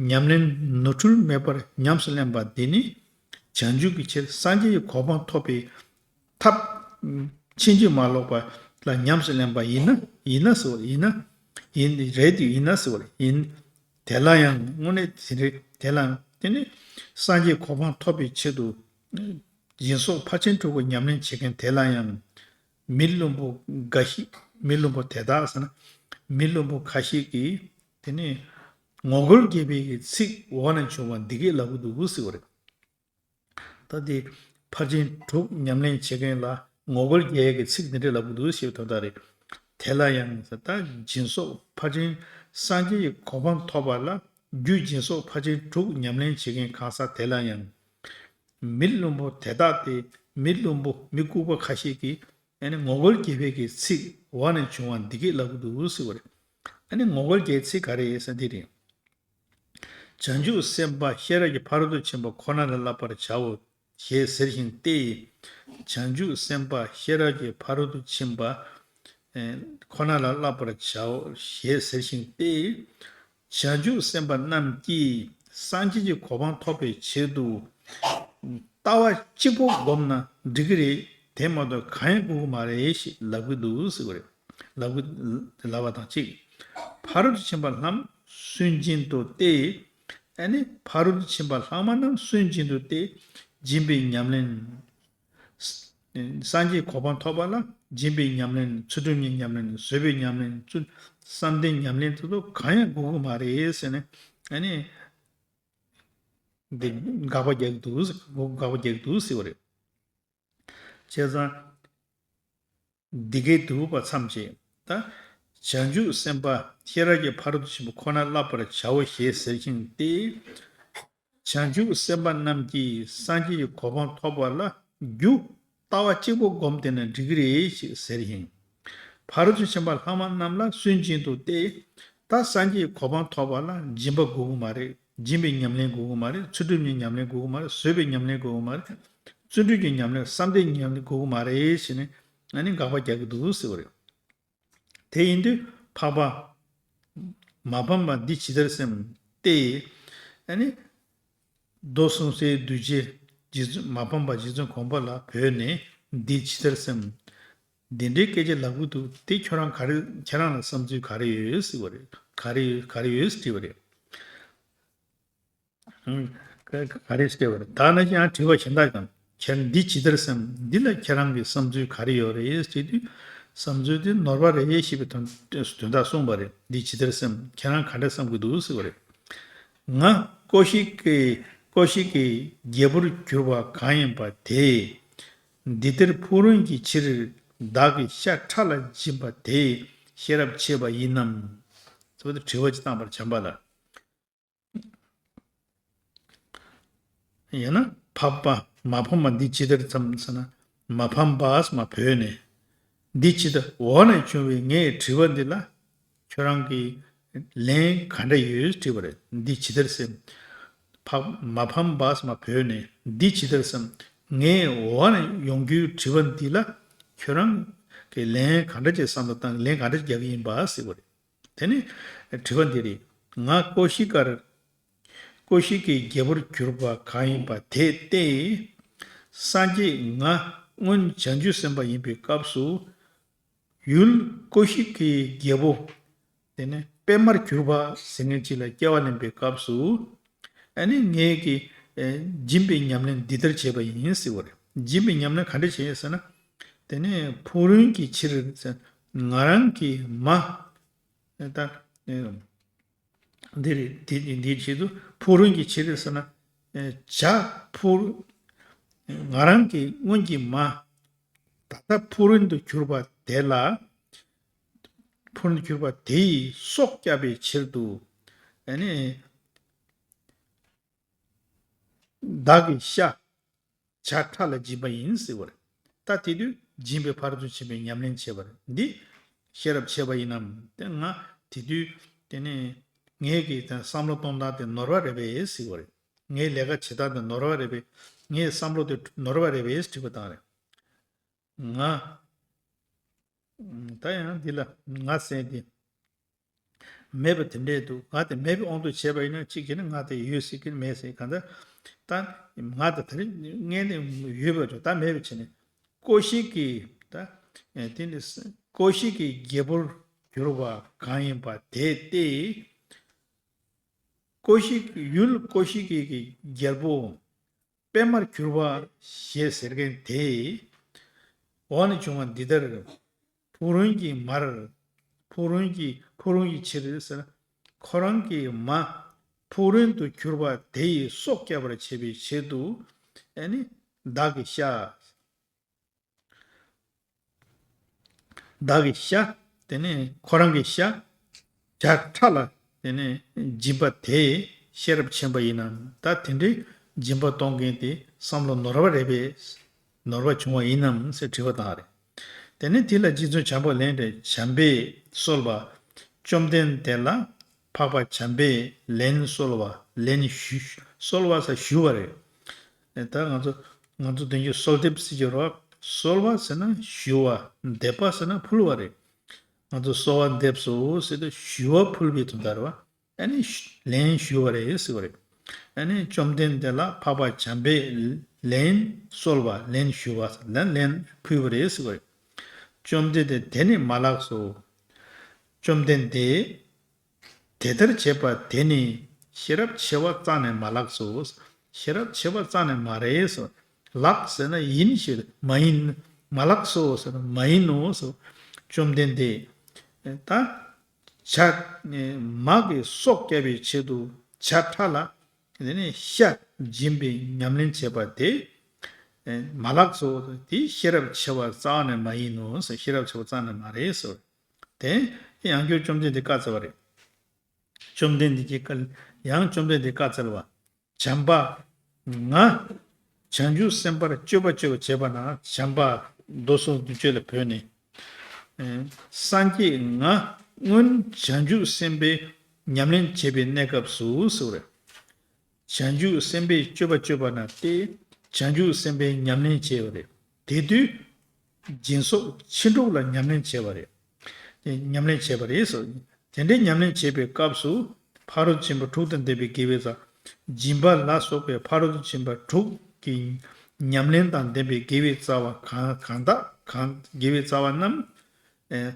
ཉམས་ལེན་ནོར་འཁྲུལ་མེད་པར་ཉམས་སུ་ལེན་པ་འདི་ནི་བྱང་ཆུབ་ཀྱི་ཕྱིར་སངས་རྒྱས་ཀྱི་གོ་འཕང་ཐོབ་པའི་ཐབས་ཕྱིན་ཅི་མ་ལོག་པ་ལ་ཉམས་སུ་ལེན་པ་ཡིན་ན། ཡིན་ན་ཟེར་བ་ཡིན་ན། ཡིན། རེད་དེ་ཡིན་ན་ཟེར་བ་ཡིན། དེ་ལ་ཡང་དངོས་གནས་དེ་རེད། དེ་ལ་དེ་ནི་སངས་རྒྱས་གོ་འཕང་ཐོབ་པའི་ཆེད་དུ་སྦྱིན་སོགས་ཕར་ཕྱིན་དྲུག་པོ་ཉམས་ལེན་བྱེད་མཁན་དེ་ལ་ཡང་མི་བླུན་པོ་འགའ་ཞིག་མི་བླུན་པོ་དེ་དག་ཟེར་ན། མི་བླུན་པོ་ཁ་ཤས་ཀྱིས་དེ་ནི་ངོ་རྒོལ་རྒྱག་པའི་ཚིག་འོག་ནས་བྱུང་བ་འདི་སྐད་ལབ་ཀྱི་འདུག་ཟེར་བ་རེད། ད་དེ་ཕར་ཕྱིན་དྲུག་ཉམས་ལེན་བྱེད་མཁན་ལ་ངོ་རྒོལ་རྒྱག་ཡས་ཀྱི་ཚིག་འདི་འདྲ་ལབ་ཀྱི་འདུག་ཞེས་དོན་དག་རེད། དེ་ལ་ཡང་ཟེར། ད་སྦྱིན་སོགས་ཕར་ཕྱིན་སངས་རྒྱས་ཀྱི་གོ་འཕང་ཐོབ་པ་ལ་རྒྱུ་སྦྱིན་སོགས་ཕར་ཕྱིན་དྲུག་ཉམས་ལེན་བྱེད་མཁན་གང་ཟག་དེ་ལ་ཡང་། མི་བླུན་པོ་དེ་དག་སྟེ། མི་བླུན་པོ་མི་ལྐུགས་པ་ཁ་ཤས་ཀྱིས་ཨ་ནི་ངོ་རྒོལ་རྒྱག་པའི་གི་ཚིག་འོག་ནས་བྱུང་བ་འདི་སྐད་ལབ་ཀྱི་འདུག་ཟེར་བ་རེད། ཨ་ནི་ངོ་རྒོལ་རྒྱག་ཚིག་ག་རེ་ཡིན་ཟེར་འདི་རེད། བྱང་ཆུབ་སེམས་དཔའ་ཤེས་རབ་ཀྱི་ཕ་རོལ་ཏུ་ཕྱིན་པ་ཁོ་ན་ལ་བསླབ་པར་བྱའོ་ཞེས་ཟེར་ཞིང་སྟེ། བྱང་ཆུབ་སེམས་དཔའ་ཤེས་རབ་ཀྱི་ཕ་རོལ་ཏུ་ཕྱིན་པ་ཨེ་ཁོ་ན་ལ་བསླབ་པར་བྱའོ་ཞེས་ཟེར་ཞིང་སྟེ། བྱང་ཆུབ་སེམས་དཔའ་རྣམས་ཀྱིས་སངས་རྒྱས་ཀྱི་གོ་འཕང་ཐོབ་པའི་ཆེད་དུ་ལྟ་བ་གཅིག་པོ་བསྒོམས་ན་འགྲིག་གི་རེད། དེ་མ་གཏོགས་གང་ཡང་དགོས་ཀྱི་མ་རེད་ཞེས་ལབ་ཀྱི་འདུག་ཟེར་བ་རེད། ལབ་ཀྱི་ལབ་པ་དང་གཅིག་ཕ་རོལ་ཏུ་ཕྱིན་པ་ལྷག་མ་སུན་འབྱིན་དུ་སྟེ། ཨ་ནི་ཕ་རོལ་ཏུ་ཕྱིན་པ་ལྷག་མ་རྣམས་སུན་འབྱིན་དུ་སྟེ། སྦྱིན་པའི་ཉམས་ལེན། སངས་རྒྱས་གོ་འཕང་ཐོབ་པ་ལ་སྦྱིན་པའི་ཉམས་ལེན། ཚུལ་ཁྲིམས་ཀྱི་ཉམས་ལེན། བཟོད་པའི་ཉམས་ལེན། བསམ་གཏན་ཉམས་ལེན་དེ་ཚོ་གང་ཡང་དགོས་ཀྱི་མ་རེད་ཟེར་ནས། ཨ་ནི། འདི་དགག་པ་རྒྱག་གི་འདུག་དགག་པ་རྒྱག་གི་འདུག་ཟེར་བ་རེད། བྱས་ཙང་། འདི་སྐད་དུ་བ་མཚམས་བཅད། ད། བྱང་ཆུབ་སེམས་དཔའ་ཤེས་རབ་ཀྱི་ཕ་རོལ་ཏུ་ཕྱིན་པ་ཁོ་ན་བསླབ་པར་བྱའོ་ཞེས་ཟེར་ཞིང་སྟེ། བྱང་ཆུབ་སེམས་དཔའ་རྣམས་ཀྱིས་སངས་རྒྱས་ཀྱི་གོ་འཕང་ཐོབ་པ་ལ་རྒྱུ་ལྟ་བ་གཅིག་པོ་བསྒོམས་ཏེ་ན་འགྲིག་གི་རེད་ཅེས་ཟེར་ཞིང་། ཕ་རོལ་ཏུ་ཕྱིན་པ་ལྷག་མ་རྣམས་ལ་སུན་འབྱིན་དུ་སྟེ། ད་སངས་རྒྱས་ཀྱི་གོ་འཕང་ཐོབ་པ་ལ་སྦྱིན་པ་དགོས་ཀྱི་མ་རེད། སྦྱིན་པའི་ཉམས་ལེན་དགོས་ཀྱི་མ་རེད། ཚུལ་ཁྲིམས་ཀྱི་ཉམས་ལེན་དགོས་ཀྱི་མ་རེད། བཟོད་པའི་ཉམས་ལེན་དགོས་ཀྱི་མ་རེད། བརྩོན་འགྲུས་ཀྱི་ཉམས་ལེན། བསམ་གཏན་ཉམས་ལེན་དགོས་ཀྱི་མ་རེད་ཞེས་ནས་ཨ་ནི་དགག་པ་རྒྱག་གི་འདུག་ཟེར་བ་རེད། དེ་ཡིན་དུས་འཕགས་པ། མ་ཕམ་པ་འདི་ཇི་ལྟར་སེམས་ཏེ། ཨ་ནི། མདོ་གསུམ་གསལ་བསྡུས་རྗེ་རྗེ་བཙུན་མ་ཕམ་པ་རྗེ་བཙུན་དགོངས་པ་ལ་བོས་ནས་འདི་ཇི་ལྟར་སེམས། འདི་འདྲའི་སྐད་ཆ་ལབ་ཀྱི་འདུག་དེ་ཁྱོད་རང་ག་རེ་ཁྱེད་རང་ལ་བསམ་ཚུལ་ག་རེ་ཡོད་ཟེར་བ་རེད། ག་རེ་ཡོད་ག་རེ་ཡོད་ཟེར་དྲིས་པ་རེད། ག་ག་རེ་སྐྱེ་བར་ད་ནི་ཡང་དྲི་བ་གཞན་དག་ཀྱང་ཁྱེད་འདི་ཇི་ལྟར་སེམས། འདི་ལ་ཁྱེད་རང་གི་བསམ་ཚུལ་ག་རེ་ཡོད་རེད་ཟེར་དུས། བསམ་ཚུལ་དེ་ནོར་བ་རེད་ཞེས་པའི་དོན་དོན་དག་གསུངས་པ་རེད། འདི་ཇི་ལྟར་སེམས། ཁྱེད་རང་ག་འདྲ་བསམ་གྱི་འདུག་ཟེར་བ་རེད། ང་ཀོ་ཤིག་གི་ཀོ་ཤིག་གི་རྒྱལ་པོར་གྱུར་པ་གང་ཡིན་པ་དེས། འདི་ལྟར་ཕུག་རོན་གྱི་ཕྱིར་བདག་གི་ཤ་ཁྲག་ལ་སྦྱིན་པ་དེས་ཤེས་རབ་ཆེ་བ་ཡིན་ནམ། ཟེར་བ་དེ་དྲི་བ་ཅིག་བཏང་པར་བྱམས་པ་ལ། ཡང་ན་འཕགས་པ་མ་ཕམ་པ་འདི་ཇི་ལྟར་སེམས་ཟེར་ན། མ་ཕམ་པས་མ་བོས་ནས། འདི་ཇི་ལྟར་འོག་ནས་བྱུང་བའི་ངའི་དྲི་བ་འདི་ལ་ཁྱོད་རང་གིས་ལན་ག་འདྲ་ཡོད་དྲིས་པ་རེད། འདི་ཇི་ལྟར་སེམས། འཕགས་མ་ཕམ་པས་མ་བོས་ནས་འདི་ཇི་ལྟར་སེམས། ངའི་འོག་ནས་ཡོང་རྒྱུའི་དྲི་བ་འདི་ལ་ཁྱོད་རང་གིས་ལན་ག་འདྲ་ཅིག་བསམ་བློ་བཏང་ལན་ག་འདྲ་རྒྱག་གི་ཡིན་པ་ཟེར་བ་རེད། དེ་ནི་དྲི་བ་འདི་རེད། ང་ཀོ་ཤི་ཀར། ཀོ་ཤི་ཀའི་རྒྱལ་པོར་གྱུར་པ་གང་ཡིན་པ་དེ་སྟེ། སངས་རྒྱས་ང་སྔོན་བྱང་ཆུབ་སེམས་དཔའ་ཡིན་པའི་སྐབས་སུ། ཡུལ་ཀོ་ཤི་ཀའི་རྒྱལ་པོ། དེ་ནི་པད་མར་གྱུར་པ་ཟེར་མཁན་ཅིག་ལ་སྐྱེ་བ་ལེན་པའི་སྐབས་སུ། ཨ་ནི་ངེད་ཀྱིས་ཨེ་སྦྱིན་པའི་ཉམས་ལེན་འདི་ལྟར་བྱས་པ་ཡིན་ཟེར་བ་རེད། སྦྱིན་པའི་ཉམས་ལེན་ག་འདྲ་བྱས་ཟེར་ན། དེ་ནི་ཕུག་རོན་གྱི་ཕྱིར་ཟེར། ང་རང་གི་མ། ད་འདི་རེད། འདི་འདིའི་ཆེད་དུ་ཕུག་རོན་གྱི་ཕྱིར་ཟེར་ན། བྱ་ཕུག་ང་རང་གི་སྔོན་གྱི་མ། ད་ལྟ་ཕུག་རོན་དུ་གྱུར་པ་དེ་ལ། ཕུག་རོན་དུ་གྱུར་པ་དེ་ཡི་སྲོག་བསྐྱབ་པའི་ཕྱིར་དུ། ཨ་ནི། བདག་གི་ཤ། བྱ་ཁྲག་ལ་སྦྱིན་པ་ཡིན་ཟེར་བ་རེད། ད་དེ་དུས་སྦྱིན་པའི་ཕ་རོལ་ཏུ་ཕྱིན་པའི་ཉམས་ལེན་བྱེད་པ་རེད། འདི་ཤེས་རབ་ཆེ་བ་ཡིན་ནམ། དེ་ང་དེ་དུས་དེ་ནས་ངའི་གི་དེ་བསམ་བློ་གཏོང་སྟངས་དེ་ནོར་བ་རེད་པས་ཟེར་བ་རེད། ངའི་ལས་ཀ་བྱེད་སྟངས་དེ་ནོར་བ་རེད་པས། ངའི་བསམ་བློ་དེ་ནོར་བ་རེད་པས་དྲི་བ་བཏང་རེད། ང་། ད་ཡང་འདི་ལ་ང་ཟེར་དེ། མེད་པ་དེ་འདྲས་འདུག་ང་དེ་མེད་པའི་དབང་དུ་བྱས་པ་ཡིན་ན་གཅིག་བྱས་ན་ང་དེ་ཡོད་ཟེར་གྱི་མེད་ཟེར་གང་ལྟར། ད་ང་དེ་དེ་རིང་ངས་ནི་ཡོད་པ་ཅོ་ད་མེད་པ་བྱས་ནས་ཀོ་ཤིག་གི་ད་དེ་ནི་ཀོ་ཤིག་གི་རྒྱལ་པོར་གྱུར་པ་གང་ཡིན་པ་དེ་སྟེ། ཀོ་ཤིག་ཡུལ་ཀོ་ཤིག་གི་རྒྱལ་པོ། པད་མར་གྱུར་པ་ཞེས་ཟེར་མཁན་དེ། འོག་ནས་བྱུང་བ་འདི་ལྟར། ཕུག་རོན་གྱི་མར། ཕུག་རོན་གྱི་ཕུག་རོན་གྱི་ཕྱིར་ཟེར། ཁོ་རང་གི་མ། ཕུག་རོན་དུ་གྱུར་པ་དེ་ཡི་སྲོག་བསྐྱབ་པར་བྱེད་པའི་ཆེད་དུ། ཨ་ནི། བདག་གི་ཤ། བདག་གི་ཤ། དེ་ནས་ཁོ་རང་གི་ཤ། བྱ་ཁྲག་ལ་དེ་ནས་སྦྱིན་པ་དེ་ཤེས་རབ་ཆེན་པོ་ཡིན་ནམ། ད་དེ་འདྲའི་སྦྱིན་པ་གཏོང་མཁན་དེ་བསམ་བློ་ནོར་བ་རེད་པས། ནོར་བ་བྱུང་བ་ཡིན་ནམ་ཟེར་དྲི་བ་བཏང་རེད། དེ་ནས་དེ་ལ་རྗེ་བཙུན་བྱམས་པ་ལན་དེ་བྱམས་པས་གསོལ་བ། བཅོམ་ལྡན་འདས་ལ་འཕགས་པ་བྱམས་པས་ལན་གསོལ་བ་ལན་ཞུ་གསོལ་བ་ཟེར་ཞུ་བ་རེད། ད་ང་ཚོ་ང་ཚོ་དོན་གྱི་གསོལ་འདེབས་ཟེར་གྱི་རེད་བ། གསོལ་བ་ཟེར་ན་ཞུ་བ། འདེབས་པ་ཟེར་ན་ཕུལ་བ་རེད། ང་ཚོ་གསོལ་བ་འདེབས་སོ་ཟེར་དུས་ཞུ་བ་ཕུལ་བའི་དོན་དག་རེད་བ། ཨ་ནི་ལན་ཞུས་པ་རེད་ཟེར་བ་རེད། ཨ་ནི་བཅོམ་ལྡན་འདས་ལ་འཕགས་པ་བྱམས་པས་ལན་གསོལ་བ་ལན་ཞུས་པ་ལན་ལན་ཕུལ་བ་རེད་ཟེར་བ་རེད། བཅོམ་ལྡན་འདས་དེ་ནི་མ་ལགས་སོ། བཅོམ་ལྡན་འདས། དེ་ལྟར་བྱས་པ་དེ་ནི་ཤེས་རབ་ཆེ་བ་རྩ་ནས་མ་ལགས་སོ། ཤེས་རབ་ཆེ་བ་རྩ་ནས་མ་རེད་སོ། ལགས་ཟེར་ན་ཡིན་ཞེས་མ་ཡིན། མ་ལགས་སོ་ཟེར་ན་མ་ཡིན་ནོ་སོ། བཅོམ་ལྡན་འདས། ད། བྱ། མ་གི་སྲོག་བསྐྱབ་པའི་ཆེད་དུ་བྱ་ཁྲ་ལ། དེ་ནས་ཤ་སྦྱིན་པའི་ཉམས་ལེན་བྱེད་པ་དེ། མ་ལགས་སོ། དེ་ཤེས་རབ་ཆེ་བ་རྩ་བ་ནས་མ་ཡིན་ནོ། ཤེས་རབ་ཆེ་བ་རྩ་ནས་མ་རེད་སོ། དེ་ཡང་བསྐྱར་བཅོམ་ལྡན་འདས་བཀའ་སྩལ་བ་རེད། བཅོམ་ལྡན་འདས་ཀྱིས་བཀའ། ཡང་བཅོམ་ལྡན་འདས་བཀའ་སྩལ་བ། བྱམས་པ། ང་། བྱང་ཆུབ་སེམས་དཔར་སྤྱོད་པ་སྤྱོད་པ་བྱས་པ་ན་བྱམས་པ། མདོ་གསུམ་འདུས་བྱས་ལ་བོས་ནས། སངས་རྒྱས་ང་སྔོན་བྱང་ཆུབ་སེམས་དཔའི་ཉམས་ལེན་བྱེད་པའི་གནས་སྐབས་སུ་ཟེར་བ་རེད། བྱང་ཆུབ་སེམས་དཔའི་སྤྱོད་པ་སྤྱོད་པ་ན་སྟེ། བྱང་ཆུབ་སེམས་དཔའི་ཉམས་ལེན་བྱས་པ་རེད། དེ་དུས། སྦྱིན་སོགས་ཕྱིན་དྲུག་ལ་ཉམས་ལེན་བྱས་པ་རེད། དེ་ཉམས་ལེན་བྱས་པ་རེད་སོ། དེ་འདྲའི་ཉམས་ལེན་བྱེད་པའི་སྐབས་སུ། ཕ་རོལ་ཏུ་ཕྱིན་པ་དྲུག་དང་ལྡན་པའི་དགེ་བའི་རྩ། སྦྱིན་པ་ལ་སོགས་པའི་ཕ་རོལ་ཏུ་ཕྱིན་པ་དྲུག་གི་ཉམས་ལེན་དང་ལྡན་པའི་དགེ་བའི་རྩ་བ་གང་གང་དག་གང་དགེ་བའི་རྩ་བ་རྣམས། ཨེ།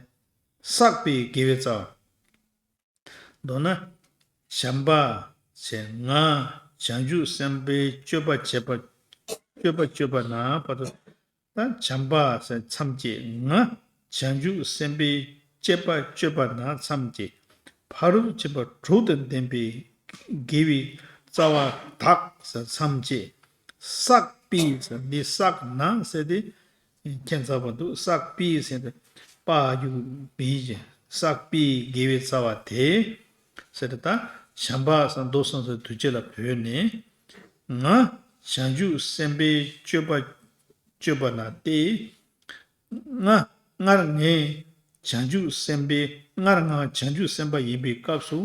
བསགས་པའི་དགེ་བའི་རྩ་བ། མདོར་ན། བྱམས་པ། ཞེས་ང་། བྱང་ཆུབ་སེམས་དཔའི་སྤྱོད་པ་བྱེད་པ། སྤྱོད་པ་སྤྱོད་པ་ན་བར་དུ། ད་བྱམས་པ་ཟེར་མཚམས་བཅད། ང་། བྱང་ཆུབ་སེམས་དཔའི་སྤྱོད་པ་སྤྱོད་པ་ན་མཚམས་བཅད། ཕ་རོལ་ཏུ་ཕྱིན་པ་དྲུག་དང་ལྡན་པའི་དགེ་བའི་རྩ་བ་དག་ཟེར་མཚམས་བཅད། བསགས་པའི་ཟེར་འདི་བསགས་ན་ཟེར་ཏེ། ཁྱད་མཚར་བ་འདུག་བསགས་པའི་ཟེར་ཏེ། པ་ཡུག་པའི་ཅན། བསགས་པའི་དགེ་བའི་རྩ་བ་དེ། ཟེར་ཏེ་ད། བྱམས་པ་ཟེར་མདོ་གསུམ་ཟེར་འདུས་བྱས་ལ་བོས་ནས། ང་། བྱང་ཆུབ་སེམས་དཔའི་སྤྱོད་པ། སྤྱོད་པ་ན་སྟེ། ང་། སྔར་ངས། བྱང་ཆུབ་སེམས་དཔའི། སྔར་ང་བྱང་ཆུབ་སེམས་དཔའ་ཡིན་པའི་སྐབས་སུ།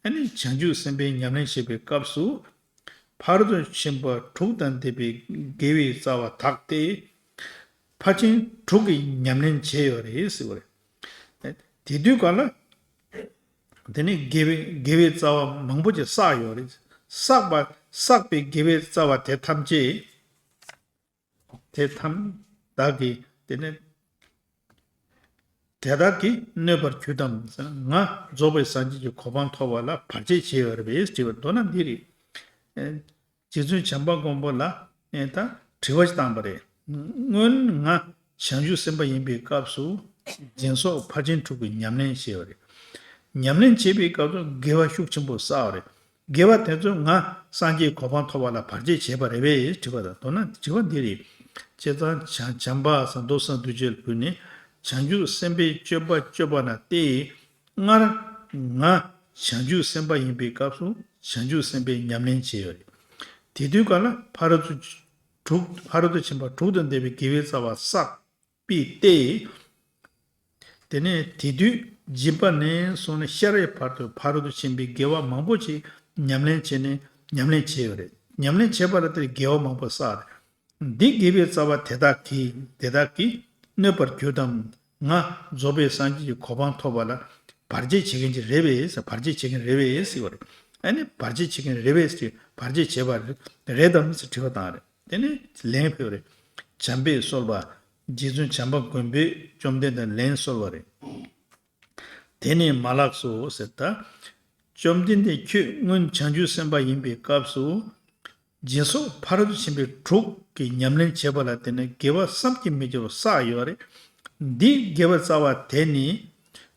ཨ་ནི་བྱང་ཆུབ་སེམས་དཔའི་ཉམས་ལེན་བྱེད་པའི་སྐབས་སུ། ཕ་རོལ་ཏུ་ཕྱིན་པ་དྲུག་དང་ལྡན་པའི་དགེ་བའི་རྩ་བ་དག་སྟེ། ཕར་ཕྱིན་དྲུག་གི་ཉམས་ལེན་བྱས་ཡོད་རེད་ཟེར་བ་རེད། དེ་དུས་ག་ལ། དེ་ནི་དགེ་བའི་དགེ་བའི་རྩ་བ་མང་པོ་ཅིག་བསགས་ཡོད་རེད། བསགས་པ་བསགས་པའི་དགེ་བའི་རྩ་བ་དེ་ཐམས་ཅད། དེ་ཐམས་བདག་གིས་དེ་ནི། དེ་དག་གིས་གནོད་པར་གྱུར་ཏམ་ཟེར་ན། ང་རྫོགས་པའི་སངས་རྒྱས་ཀྱི་གོ་འཕང་ཐོབ་པ་ལ་བར་ཆད་བྱས་ཡོད་རེད་པས་དྲིས་པ། མདོར་ན་འདི་རེད། ཨེ། རྗེ་བཙུན་བྱམས་པ་མགོན་པོ་ལ། ཨེ། ད་དྲི་བ་ཞིག་བཏང་པ་རེད། སྔོན་ང་བྱང་ཆུབ་སེམས་དཔའ་ཡིན་པའི་སྐབས་སུ། སྦྱིན་སོགས་ཕར་ཕྱིན་དྲུག་གི་ཉམས་ལེན་བྱས་པ་རེད། ཉམས་ལེན་བྱེད་པའི་སྐབས་སུ་དགེ་བ་ཤུགས་ཆེན་པོ་བསགས་པ་རེད། དགེ་བ་དེ་ཚོས་ང་སངས་རྒྱས་གོ་འཕང་ཐོབ་པ་ལ་བར་ཆད་བྱས་པ་རེད་པས་དྲིས་པ་དང་། མདོར་ན་དྲི་བ་འདི་རེད། བྱས་ཙང་བྱ་བྱམས་པ་ཟེར་མདོ་གསུམ་འདུས་བྱས་ལ་བོས་ནས། བྱང་ཆུབ་སེམས་དཔའི་སྤྱོད་པ་སྤྱོད་པ་ན་སྟེ། སྔར་ང་བྱང་ཆུབ་སེམས་དཔའ་ཡིན་པའི་སྐབས་སུ་བྱང་ཆུབ་སེམས་དཔའི་ཉམས་ལེན་བྱས་ཡོད་རེད། དེ་དུས་ག་ལ་ཕ་རོལ་ཏུ་དྲུག་ཕ་རོལ་ཏུ་ཕྱིན་པ་དྲུག་དང་ལྡན་པའི་དགེ་བའི་རྩ་བ་བསགས་པའི་སྟེ། དེ་ནས་དེ་དུས་སྦྱིན་པ་ནས་བཟུང་ནས་ཤ་རའི་བར་དུ་ཕ་རོལ་ཏུ་ཕྱིན་པའི་དགེ་བ་མང་པོ་ཞིག་ཉམས་ལེན་བྱས་ནས་ཉམས་ལེན་བྱས་ཡོད་རེད། ཉམས་ལེན་བྱས་པ་ལ་དེར་དགེ་བ་མང་པོ་བསགས་རེད། འདི་དགེ་བའི་རྩ་བ་དེ་དག་གིས་དེ་དག་གིས་གནོད་པར་གྱུར་ཏམ། ང་རྫོགས་པའི་སངས་རྒྱས་ཀྱི་གོ་འཕང་ཐོབ་པ་ལ་བར་ཆད་བྱེད་མཁན་ཅིག་རེད་པས་ཟེར། བར་ཆད་བྱེད་མཁན་རེད་པས་ཟེར་བ་རེད། ཨ་ནི་བར་ཆད་བྱེད་མཁན་རེད་པས་ཟེར། བར་ཆད་བྱས་པ་རེད་དམ་ཟེར་དྲི་བ་བཏང་རེད། དེ་ནས་ལན་ཕུལ་བ་རེད། བྱམས་པས་གསོལ་བ། རྗེ་བཙུན་བྱམས་པ་མགོན་པོས་བཅོམ་ལྡན་འདས་ལན་གསོལ་བ་རེད། དེ་ནི་མ་ལགས་སོ་ཟེར་ད། བཅོམ་ལྡན་འདས་ཁྱོད་སྔོན་བྱང་ཆུབ་སེམས་དཔའ་ཡིན་པའི་སྐབས་སུ། སྦྱིན་སོགས་ཕ་རོལ་ཏུ་ཕྱིན་པའི་དྲུག་གི་ཉམས་ལེན་བྱེད་པ་ལ་བརྟེན་ནས་དགེ་བ་བསམ་གྱིས་མི་ཁྱབ་པ་བསགས་ཡོད་རེད། འདིའི་དགེ་བའི་རྩ་བ་དེ་ནི།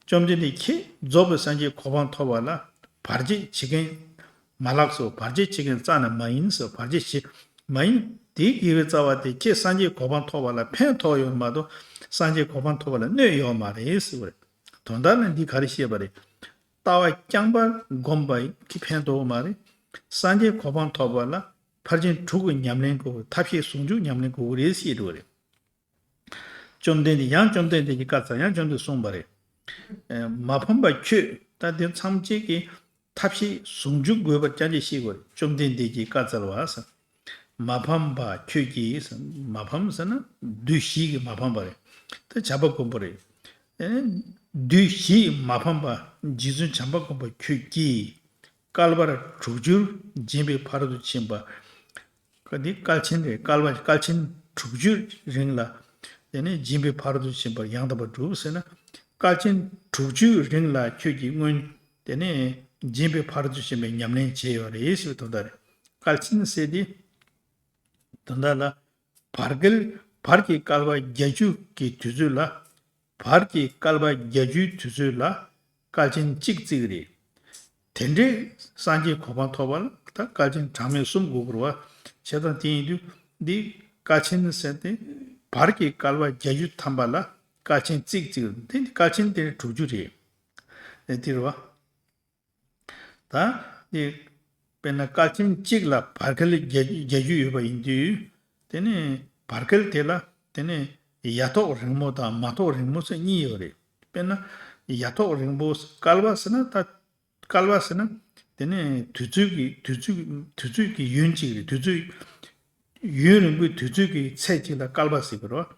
བཅོམ་ལྡན་འདས་ཁྱེད་རྫོགས་པའི་སངས་རྒྱས་གོ་འཕང་ཐོབ་པ་ལ་བར་ཆད་བྱེད་མཁན་མ་ལགས་སོ། བར་ཆད་བྱེད་མཁན་རྩ་ནས་མ་ཡིན་སོ། བར་ཆད་བྱེད་མ་ཡིན། དེའི་དགེ་བའི་རྩ་བ་དེ་ཁྱེད་སངས་རྒྱས་གོ་འཕང་ཐོབ་པ་ལ་ཕན་ཐོགས་ཡོད་མ་གཏོགས་སངས་རྒྱས་གོ་འཕང་ཐོབ་པ་ལ་གནོད་ཡོད་མ་རེད་ཟེར་བ་རེད། དོན་དག་ནི་འདི་ག་རེ་བཤད་པ་རེད། ལྟ་བ་རྐྱང་པ་བསྒོམ་པ་གིས་ཕན་ཐོགས་མ་རེད། སངས་རྒྱས་གོ་འཕང་ཐོབ་པ་ལ་ཕར་ཕྱིན་དྲུག་གི་ཉམས་ལེན་དགོས། ཐབས་ཤེས་ཟུང་འཇུག་ཉམས་ལེན་དགོས་རེད་ཟེར་འགྲོ་བ་རེད། བཅོམ་ལྡན་འདས་ཡང་བཅོམ་ལྡན་འདས་ཀྱིས་བཀའ་སྩལ། ཡང་བཅོམ་ལྡན་གསུངས་པ་རེད། ཨེ། མ་ཕམ་པ་ཁྱོད། ད་འདི་ཚང་མ་གཅིག་གིས་ཐབས་ཤེས་ཟུང་འཇུག་དགོས་པར་སྐྱབས་འཇུག་ཤེས་དགོས་རེད། བཅོམ་ལྡན་འདས་ཀྱིས་བཀའ་སྩལ་བ་ཟེར། མ་ཕམ་པ་ཁྱོད་ཀྱིས་ཟེར། མ་ཕམ་ཟེར་ན་བདུད་བཞི་གིས་མ་ཕམ་པ་རེད། ད་བྱམས་པ་མགོན་པོ་རེད། ཨེ། བདུད་བཞི་ཡིས་མ་ཕམ་པ་རྗེ་བཙུན་བྱམས་པ་མགོན་པོ་ཁྱོད་ཀྱིས། བསྐལ་པར་དྲུག་ཅུར་སྦྱིན་པའི་ཕ་རོལ་ཏུ་ཕྱིན་པ། འདི་བསྐལ་ཆེན་རེད། བསྐལ་པ་བསྐལ་ཆེན་དྲུག་ཅུའི་རིང་ལ། དེ་ནས་སྦྱིན་པའི་ཕ་རོལ་ཏུ་ཕྱིན་པ་ཡང་དག་པར་སྒྲུབ་ཟེར་ན། བསྐལ་ཆེན་དྲུག་ཅུའི་རིང་ལ་ཁྱོད་ཀྱིས་སྔོན་དེ་ནས་སྦྱིན་པའི་ཕ་རོལ་ཏུ་ཕྱིན་པའི་ཉམས་ལེན་བྱས་ཡོད་རེད་ཞེས་པའི་དོན་དག་རེད། བསྐལ་ཆེན་ཟེར་དེ། དོན་དག་ལ། བར་བསྐལ་བར་གྱི་བསྐལ་པ་བརྒྱད་ཅུ་གི་དུས་ཚོད་ལ། བར་གྱི་བསྐལ་པ་བརྒྱད་ཅུའི་དུས་ཚོད་ལ་བསྐལ་ཆེན་གཅིག་བརྩི་གི་རེད། དེ་འདྲའི་སངས་རྒྱས་གོ་འཕང་ཐོབ་པ་ལ་ད་བསྐལ་ཆེན་གྲངས་མེད་གསུམ་དགོས་དགོས་རེད་བ། བྱས་ཙང་དེ་ཡིན་དུས་འདི་བསྐལ་ཆེན་ཟེར་ཏེ་བར་གྱི་བསྐལ་པ་བརྒྱད་ཅུ་ཐམ་པ་ལ་བསྐལ་ཆེན་གཅིག་བརྩི་གི་རེད། དེ་བསྐལ་ཆེན་དེ་དྲུག་ཅུ་རེད། དེ་རེད་བ། ད་དེ། དཔེར་ན་བསྐལ་ཆེན་གཅིག་ལ་བར་བསྐལ་བརྒྱད་བརྒྱད་ཅུ་ཡོད་པ་ཡིན་དུས། དེ་ནས་བར་བསྐལ་དེ་ལ་དེ་ནས་ཡ་ཐོག་རིང་མོ་དང་མ་ཐོག་རིང་མོ་ཟེར་གཉིས་ཡོད་རེད། དཔེར་ན་ཡ་ཐོག་རིང་མོ་བསྐལ་པ་ཟེར་ན་ད། བསྐལ་པ་ཟེར་ན་དེ་ནས་དུས་ཚོད་ཀྱི་དུས་ཚོད་དུས་ཚོད་ཀྱི་ཡུན་གཅིག་རེད། དུས་ཚོད། ཡུན་རིང་པོའི་དུས་ཚོད་ཀྱི་ཚད་གཅིག་ལ་བསྐལ་པ་ཟེར་གི་རེད།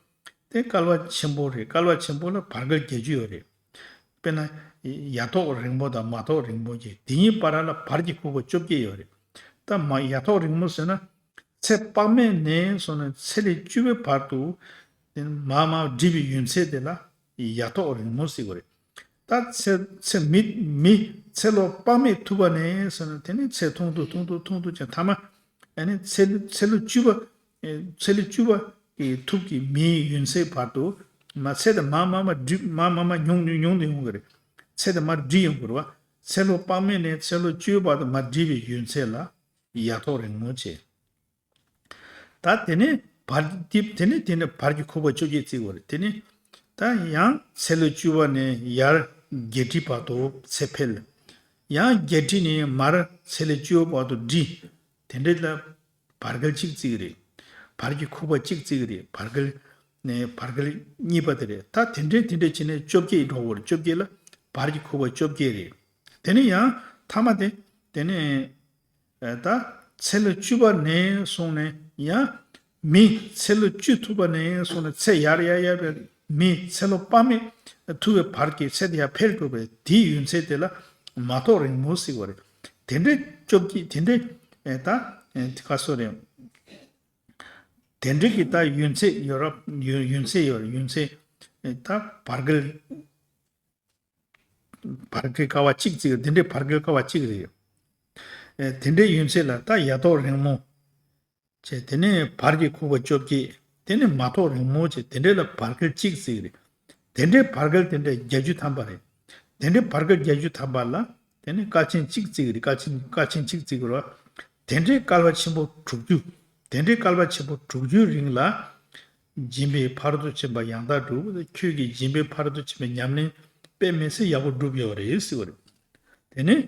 དེ་བསྐལ་པ་ཆེན་པོ་རེད། བསྐལ་པ་ཆེན་པོ་ལ་བར་བསྐལ་བརྒྱད་ཅུ་ཡོད་རེད། དཔེར་ན། ཡ་ཐོག་རིང་པོ་དང་མ་ཐོག་རིང་པོ་གྱི་དེ་གཉིས་བར་ལ་བར་གྱི་ཁུག་པ་བཅོ་བརྒྱད་ཡོད་རེད། ད་མ་ཡ་ཐོག་རིང་པོ་ཟེར་ན། ཚེ་དཔག་མེད་ནས་བཟུང་ནས་ཚེ་ལས་བཅུ་པའི་བར་དུ། དེ་མར་མར་བསྒྲིབས་པའི་ཡུན་ཚད་དེ་ལ་ཡ་ཐོག་རིང་མོ་ཟེར་གི་རེད། ད་ཚེ་ཚེ་མི་མི་ཚེ་ལོ་དཔག་མེད་ཐུབ་པ་ནས་ཟེར་ན་དེ་ནས་ཚེ་ཐུང་དུ་ཐུང་དུ་ཐུང་དུ་ཀྱང་ཐ་མ། ཨ་ནི་ཚེ་ཚེ་ལོ་བཅུ་པ། ཨེ་ཚེ་ལོ་བཅུ་པ་གི་ཐུབ་ཀྱི་མིའི་ཡུན་ཚད་བར་དུ། མ་ཚེ་དེ་མར་མར་མར་བསྒྲིབས་མར་མར་མར་ཉུང་ཉུང་ཉུང་དུ་ཡོང་གི་རེད། ཚེ་དེ་མར་བསྒྲིབས་ཡོང་གི་རེད་བ། ཚེ་ལོ་དཔག་མེད་ནས་ཚེ་ལོ་བཅུའི་བར་དུ་མར་བསྒྲིབས་པའི་ཡུན་ཚད་ལ་ཡ་ཐོག་རིང་མོ་བྱས། ད་དེ་ནས་བར་འདི་དེ་ནས་དེ་ནས་བར་གྱི་ཁུག་པ་བཅོ་བརྒྱད་བརྩི་དགོས་རེད། དེ་ནས་ད་ཡང་ཚེ་ལོ་བཅུ་པ་ནས་ཡར་བརྒྱད་ཁྲི་བར་དུ་ཚེ་འཕེལ། ཡང་བརྒྱད་ཁྲི་ནས་མར་ཚེ་ལོ་བཅུ་པ་བར་དུ་བསྒྲིབས། དེ་འདྲའི་ལ་བར་བསྐལ་གཅིག་བརྩི་གི་རེད། བར་གྱི་ཁུག་པ་གཅིག་བརྩི་གི་རེད། བར་བསྐལ་ནས་བར་བསྐལ་གཉིས་པ་དེ་རེད། ད་དེ་འདྲའི་དེ་འདྲའི་བྱས་ནས་བཅོ་བརྒྱད་འགྲོ་དགོས་རེད། བཅོ་བརྒྱད་ལ་བར་གྱི་ཁུག་པ་བཅོ་བརྒྱད་རེད། དེ་ནས་ཡང་ཐ་མ་དེ་དེ་ནས། ད་ཚེ་ལོ་བཅུ་པ་ནས་བཟུང་ནས་ཡང་མི་ཚེ་ལོ་བཅུ་ཐུབ་པ་ནས་བཟུང་ནས་ཚེ་ཡར་ཡར་ཡར་བའི་མི་ཚེ་ལོ་དཔག་མེད་ཐུབ་པའི་བར་གྱི་ཚེ་དེ་ཡར་འཕེལ་འགྲོ་བའི་དེའི་ཡུན་ཚད་དེ་ལ་མ་ཐོག་རིང་མོ་ཟེར་བ་རེད། དེ་འདྲའི་བཅོ་བརྒྱད་དེ་འདྲའི་ད་ག་སོ་རེད། དེ་འདྲའི་གི་ད་ཡུན་ཚད་ཡོད་རབས་ཡུན་ཚད་ཡོད་རེད། ཡུན་ཚད་ད་བར་བསྐལ། བར་བསྐལ་དཀའ་བ་གཅིག་བརྩི་གི་འདི་འདྲའི་བར་བསྐལ་དཀའ་བ་གཅིག་རེད། ཨེ་དེ་འདྲའི་ཡུན་ཚད་ལ་ད་ཡ་ཐོག་རིང་མོ། བྱས་དེ་ནས་བར་གྱི་ཁུག་པ་བཅོ་བརྒྱད། དེ་ནས་མ་ཐོག་རིང་མོ་བྱས་དེ་འདྲའི་ལ་བར་བསྐལ་གཅིག་བརྩི་གི་རེད། དེ་འདྲའི་བར་བསྐལ་དེ་འདྲའི་བརྒྱད་ཅུ་ཐམ་པ་རེད། དེ་འདྲའི་བར་བསྐལ་བརྒྱད་ཅུ་ཐམ་པ་ལ་དེ་ནས་བསྐལ་ཆེན་གཅིག་བརྩི་གི་རེད། བསྐལ་ཆེན་བསྐལ་ཆེན་གཅིག་བརྩི་གི་རེད། དེ་འདྲའི་བསྐལ་པ་ཆེན་པོ་དྲུག་ཅུ། དེ་འདྲའི་བསྐལ་པ་ཆེན་པོ་དྲུག་ཅུའི་རིང་ལ། སྦྱིན་པའི་ཕ་རོལ་ཏུ་ཕྱིན་པ་ཡང་དག་སྒྲུབ། ཁྱོད་ཀྱིས་སྦྱིན་པའི་ཕ་རོལ་ཏུ་ཕྱིན་པའི་ཉམས་ལེན་དཔེ་མི་སྲིད་ཡག་པོ་བསྒྲུབས་ཡོད་རེད་ཟེར་བ་རེད། དེ་ནས་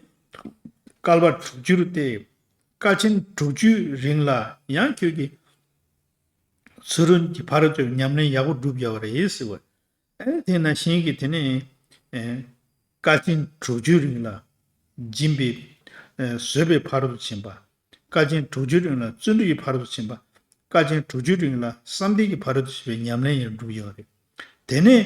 བསྐལ་པ་དྲུག་ཅུར་སྟེ། བསྐལ་ཆེན་དྲུག་ཅུའི་རིང་ལ་ཡང་ཁྱོད་ཀྱིས་ཚུལ་ཁྲིམས་ཀྱི་ཕ་རོལ་ཏུ་ཉམས་ལེན་ཡག་པོ་བསྒྲུབས་ཡོད་རེད་ཟེར་བ། ཨེ་དེ་ནང་བཞིན་གྱི་དེ་ནས་ཨེ་བསྐལ་ཆེན་དྲུག་ཅུའི་རིང་ལ་སྦྱིན་པའི་ཨེ་བཟོད་པའི་ཕ་རོལ་ཏུ་ཕྱིན་པ། བསྐལ་ཆེན་དྲུག་ཅུའི་རིང་ལ་བརྩོན་འགྲུས་ཀྱི་ཕ་རོལ་ཏུ་ཕྱིན་པ། བསྐལ་ཆེན་དྲུག་ཅུའི་རིང་ལ་བསམ་གཏན་གྱི་ཕ་རོལ་ཏུ་ཕྱིན་པའི་ཉམས་ལེན་ཡང་བསྒྲུབས་ཡོད་རེད། དེ་ནས་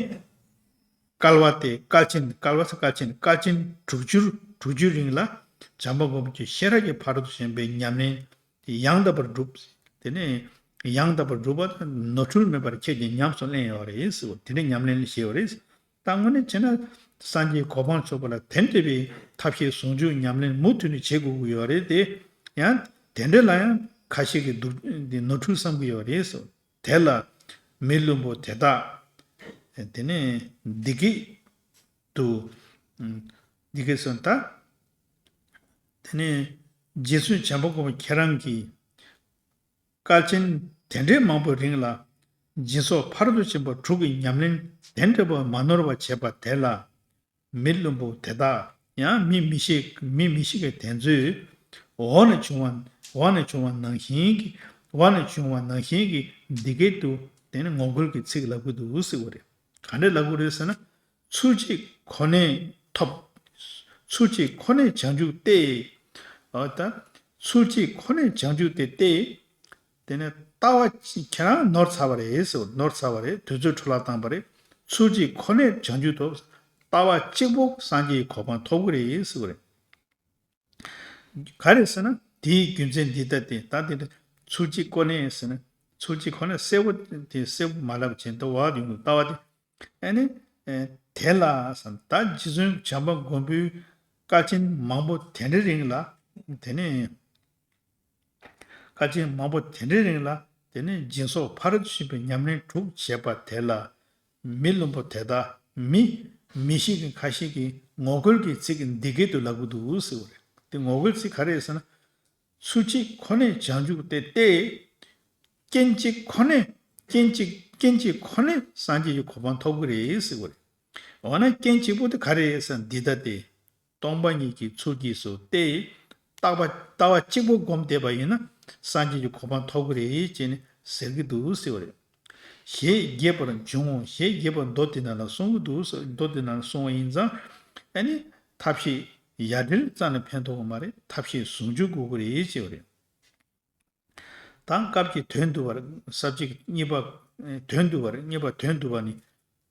བསྐལ་པ་དེ་བསྐལ་ཆེན་བསྐལ་པ་ཚེ་བསྐལ་ཆེན་བསྐལ་ཆེན་དྲུག་ཅུར་དྲུག་ཅུའི་རིང་ལ་བྱམས་པ་མགོན་པོ་ཁྱོད་ཤེས་རབ་ཀྱི་ཕ་རོལ་ཏུ་ཕྱིན་པའི་ཉམས་ལེན་ཡང་དག་པར་བསྒྲུབས། དེ་ནས་ཡང་དག་པར་བསྒྲུབས་པ་དང་ནོར་འཁྲུལ་མེད་པར་ཁྱེད་ཀྱིས་ཉམས་སུ་ལེན་ཡོད་རེད་ཟེར་བ་དེ་འདྲའི་ཉམས་ལེན་བྱས་ཡོད་རེད། ད་དངོས་གནས་བྱས་ན་སངས་རྒྱས་གོ་འཕང་མཆོག་པ་ལ་དེ་འདྲ་བའི་ཐབས་ཤེས་ཟུང་འཇུག་ཉམས་ལེན་མུ་མཐུད་ནས་བྱེད་དགོས་ཀྱི་ཡོད་རེད་དེ། ཡང་དེ་འདྲ་ལ་ཡང་ཁ་ཤས་ཀྱིས་སྡུག་འདི་ནོར་འཁྲུལ་བསམ་གྱི་ཡོད་རེད་ཟེར། དེ་ལ་མི་བླུན་པོ་དེ་དག་དེ་ནས་འདི་སྐད་དུ། འདི་སྐད་གསུངས་ད། དེ་ནས་རྗེ་བཙུན་བྱམས་པ་མགོན་པོ་ཁྱེད་རང་གིས། བསྐལ་ཆེན་དེ་འདྲའི་མང་པོའི་རིང་ལ་སྦྱིན་སོགས་ཕ་རོལ་ཏུ་ཕྱིན་པ་དྲུག་གི་ཉམས་ལེན་དེ་འདྲ་བ་མ་ནོར་བར་བྱས་པ་དེ་ལ། མི་བླུན་པོ་དེ་དག་ཡང་མི་མི་ཤེས་མི་མི་ཤེས་མཁན་དེ་ཚོས་འོག་ནས་བྱུང་བ་འོག་ནས་བྱུང་བ་ནང་བཞིན་གྱི་འོག་ནས་བྱུང་བ་ནང་བཞིན་གྱི་འདི་སྐད་དུ་དེ་ནི་ངོ་རྒོལ་གྱི་ཚིག་ལབ་ཀྱི་འདུག་ཟེར་བ་རེད། ག་འདྲ་ལབ་ཀྱི་རེད་ཟེར་ན། ཚུལ་གཅིག་ཁོ་ནས་ཐོབ། ཚུལ་གཅིག་ཁོ་ནས་བྱང་ཆུབ་སྟེ། འོ་ད། ཚུལ་གཅིག་ཁོ་ནས་བྱང་ཆུབ་སྟེ་སྟེ། དེ་ནས་ལྟ་བ་གཅིག་ཁྱེད་རང་ནོར་ཚར་བ་རེད་ཟེར་བ་ནོར་ཚར་བ་རེད། དུས་ཚོད་འཕྲོ་བརླག་བཏང་བ་རེད། ཚུལ་གཅིག་ཁོ་ནས་བྱང་ཆུབ་ཐོབ། ལྟ་བ་གཅིག་པོ་སངས་རྒྱས་ཀྱི་གོ་འཕང་ཐོབ་ཀྱི་རེད་ཟེར་བ་རེད། ག་རེ་ཟེར་ན་དེའི་རྒྱུ་མཚན་འདི་ལྟ་སྟེ། ད་དེ་འདྲ་ཚུལ་གཅིག་ཁོ་ནས་ཟེར་ན། ཚུལ་གཅིག་ཁོ་ནས་གསལ་པོ་དེ་གསལ་པོ་མ་ལབ་བྱས་འདུག་བ། ཡོང་དུ་ལྟ་བ་དེ། ཨ་ནི། ཨེ། དེ་ལ་ཟེར་ན། ད་རྗེ་བཙུན་བྱམས་པ་མགོན་པོའི་བཀའ་ཆེན་མང་པོ་དེ་འདྲའི་རིང་ལ། དེ་ནས། བཀའ་ཆེན་མང་པོ་དེ་འདྲའི་རིང་ལ། དེ་ནས་སྦྱིན་སོགས་ཕ་རོལ་ཏུ་ཕྱིན་པའི་ཉམས་ལེན་དྲུག་བྱས་པ་དེ་ལ། མི་བླུན་པོ་དེ་དག་མི། མི་ཤེས་མཁན་ཁ་ཤས་ཀྱིས་ངོ་རྒོལ་གྱི་ཚིག་འདི་སྐད་དུ་ལབ་ཀྱི་འདུག་ཟེར་བ་རེད། དེ་ངོ་རྒོལ་ཚིག་ག་རེ་རེད་ཟེར་ན། ཚུལ་གཅིག་ཁོ་ནས་བྱང་ཆུབ་སྟེ། སྟེ། རྐྱེན་གཅིག་ཁོ་ནས། རྐྱེན་གཅིག་རྐྱེན་གཅིག་ཁོ་ནས་སངས་རྒྱས་ཀྱི་གོ་འཕང་ཐོབ་ཀྱི་རེད་ཟེར་བ་རེད། འོ་ན་རྐྱེན་གཅིག་པོ་དེ་ག་རེ་རེད་ཟེར་ན། འདི་ལྟ་སྟེ། སྟོང་པ་ཉིད་ཀྱི་ཚུལ་གྱིས་སུ་སྟེ། ལྟ་བ་ལྟ་བ་གཅིག་པོ་བསྒོམས་བསྡད་པ་ཡིན་ན་སངས་རྒྱས་ཀྱི་གོ་འཕང་ཐོབ་ཀྱི་རེད་ཅེས་ནི་ཟེར་གྱི་འདུག་ཟེར་བ་རེད། ཞེས་རྒྱས་པར་འབྱུང་ངོ་། ཞེས་རྒྱས་པར་མདོ་འདི་ན་ལ་གསུང་གི་འདུག་ཟེར། མདོ་འདི་ན་ལ་གསུང་བ་ཡིན་ཙང་། ཨ་ནི། ཐབས་ཤེས་ཡ་འབྲེལ་རྩ་ནས་ཕན་ཐོགས་མ་རེད། ཐབས་ཤེས་ཟུང་འཇུག་དགོས་ཀྱི་རེད་ཅེས་པ་རེད། དང་སྐབས་ཀྱི་དོན་བསྡུ་བར། ས་བཅད་གཉིས་པ། དོན་བསྡུ་བར། གཉིས་པ་དོན་བསྡུ་བ་ནི།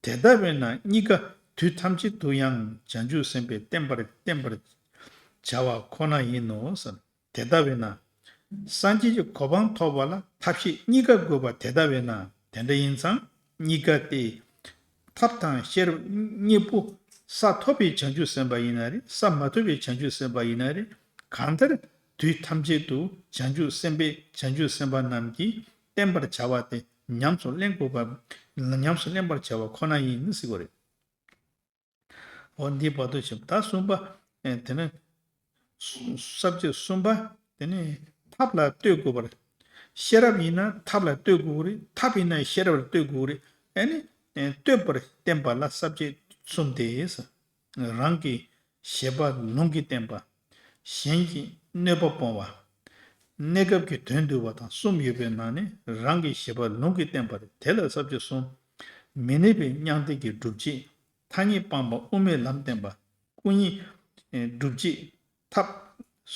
དེ་ལྟ་བས་ན་གཉིས་ཀ་དུས་ཐམས་ཅད་དུ་ཡང་བྱང་ཆུབ་སེམས་དཔའི་བསྟེན་པར་བསྟེན་པར་བྱ་བ་ཁོ་ན་ཡིན་ནོ་ཟེར། དེ་ལྟ་བས་ན། སངས་རྒྱས་ཀྱི་གོ་འཕང་ཐོབ་པ་ལ་ཐབས་ཤེས་གཉིས་ཀ་དགོས་པ་དེ་ལྟ་བས་ན། དེ་འདྲ་ཡིན་ཙང་གཉིས་ཀ་སྟེ། ཐབས་དང་ཤེས་རབ་གཉིས་པོ་ས་ཐོབ་པའི་བྱང་ཆུབ་སེམས་དཔའ་ཡིན་ན་རེད། ས་མ་ཐོབ་པའི་བྱང་ཆུབ་སེམས་དཔའ་ཡིན་ན་རེད། གང་ལྟར་དུས་ཐམས་ཅད་དུ་བྱང་ཆུབ་སེམས་དཔའི་བྱང་ཆུབ་སེམས་དཔའ་རྣམས་ཀྱིས་བསྟེན་པར་བྱ་བ་དེ་ཉམས་སུ་ལེན་དགོས་པ། ཉམས་སུ་ལེན་པར་བྱ་བ་ཁོ་ན་ཡིན་ཟེར་བ་རེད། འོ་འདི་བར་དུ་ཞིབ། ད་གསུམ་པ། ཨེ། དེ་ནས་ས་བཅད་གསུམ་པ། དེ་ནས་ཐབས་ལ་ལྟོས་དགོས་པར། ཤེས་རབ་ཡིན་ན་ཐབས་ལ་ལྟོས་དགོས་རེད། ཐབས་ཡིན་ན་ཤེས་རབ་ལ་ལྟོས་དགོས་རེད། ཨ་ནི། ཨེ། ལྟོས་པར་བསྟན་པ་ལ་ས་བཅད་གསུམ་སྟེ། རང་གི་བཞེད་པ་ལུང་གིས་བསྟན་པ། གཞན་གྱིས་གནོད་པ་སྤོང་བ། གནས་སྐབས་ཀྱི་དོན་བསྡུ་བ་དང་གསུམ་ཡོད་པའི་ནང་ནས་རང་གི་བཞེད་པ་ལུང་གིས་བསྟན་པ་རེད། དེ་ལ་ས་བཅད་གསུམ། མི་གནས་པའི་མྱང་འདས་ཀྱི་སྒྲུབ་བྱེད། ཐ་སྙད་སྤངས་པ་དབུ་མའི་ལམ་བསྟན་པ། སྐུ་གཉིས་སྒྲུབ་བྱེད་ཐབས་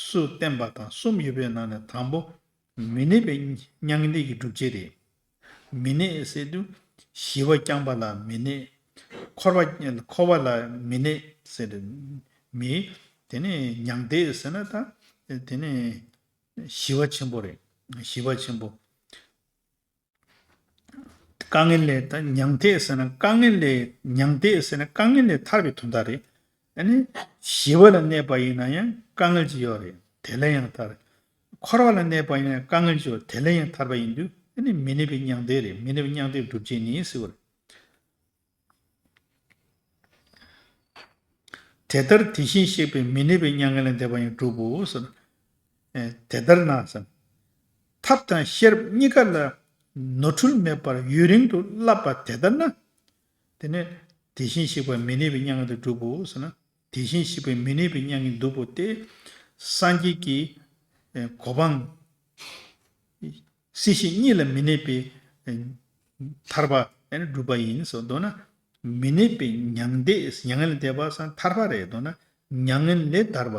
སུ་བསྟན་པ་དང་གསུམ་ཡོད་པའི་ནང་ནས་དང་པོ། མི་གནས་པའི་མྱང་འདས་ཀྱི་སྒྲུབ་བྱེད་རེད། མི་གནས་ཟེར་དུས་ཞི་བ་རྐྱང་པ་ལ་མི་གནས། འཁོར་བ་འཁོར་བ་ལ་མི་གནས་ཟེར་དུས་མི། དེ་ནས་མྱང་འདས་ཟེར་ན་ད་དེ་ནས་ཞི་བ་ཆེན་པོ་རེད། ཞི་བ་ཆེན་པོ། དཀའ་ངལ་ལས། ད་མྱང་འདས་ཟེར་ན་དཀའ་ངལ་ལས། མྱང་འདས་ཟེར་ན་དཀའ་ངལ་ལས་ཐར་བའི་དོན་དག་རེད། ཨ་ནི་ཞི་བ་ལ་གནས་པ་ཡིན་ན་ཡང་དཀའ་ངལ་ཅིག་ཡོད་རེད། དེ་ལས་ཡང་ཐར། འཁོར་བ་ལ་གནས་པ་ཡིན་ན་ཡང་དཀའ་ངལ་ཅིག་ཡོད། དེ་ལས་ཡང་ཐར་པ་ཡིན་དུས་ཨ་ནི་མི་གནས་པའི་མྱང་འདས་རེད། མི་གནས་པའི་མྱང་འདས་སྒྲུབ་བྱེད་ནི་ཟེར་བ་རེད། དེ་ལྟར་དེ་བཞིན་གཤེགས་པའི་མི་གནས་པའི་མྱ་ངན་ལས་འདས་པ་ཡང་སྒྲུབ་བོ་ཟེར། ཨེ། དེ་ལྟར་ན་ཟེར། ཐབས་དང་ཤེས་རབ་གཉིས་ཀ་ལ་ནོར་འཁྲུལ་མེད་པར་ཡུན་རིང་དུ་བསླབ་པ་དེ་ལྟར་ན། དེ་ནས་དེ་བཞིན་གཤེགས་པ་མི་གནས་པའི་མྱ་ངན་ལས་སྒྲུབ་བོ་ཟེར་ན། དེ་བཞིན་གཤེགས་པའི་མི་གནས་པའི་མྱ་ངན་སྒྲུབ་བོ་སྟེ། སངས་རྒྱས་ཀྱི་ཨེ་གོ་འཕང་། སྲིད་ཞི་གཉིས་ལ་མི་གནས་པའི་ཐར་པ་ཨ་ནི་སྒྲུབ་པ་ཡིན་ཟེར། མདོར་ན་མི་གནས་པའི་མྱང་འདས། མྱ་ངན་ལས་འདས་པ་ཟེར་ན་ཐར་པ་རེད། མདོར་ན་མྱ་ངན་ལས་ཐར་པ།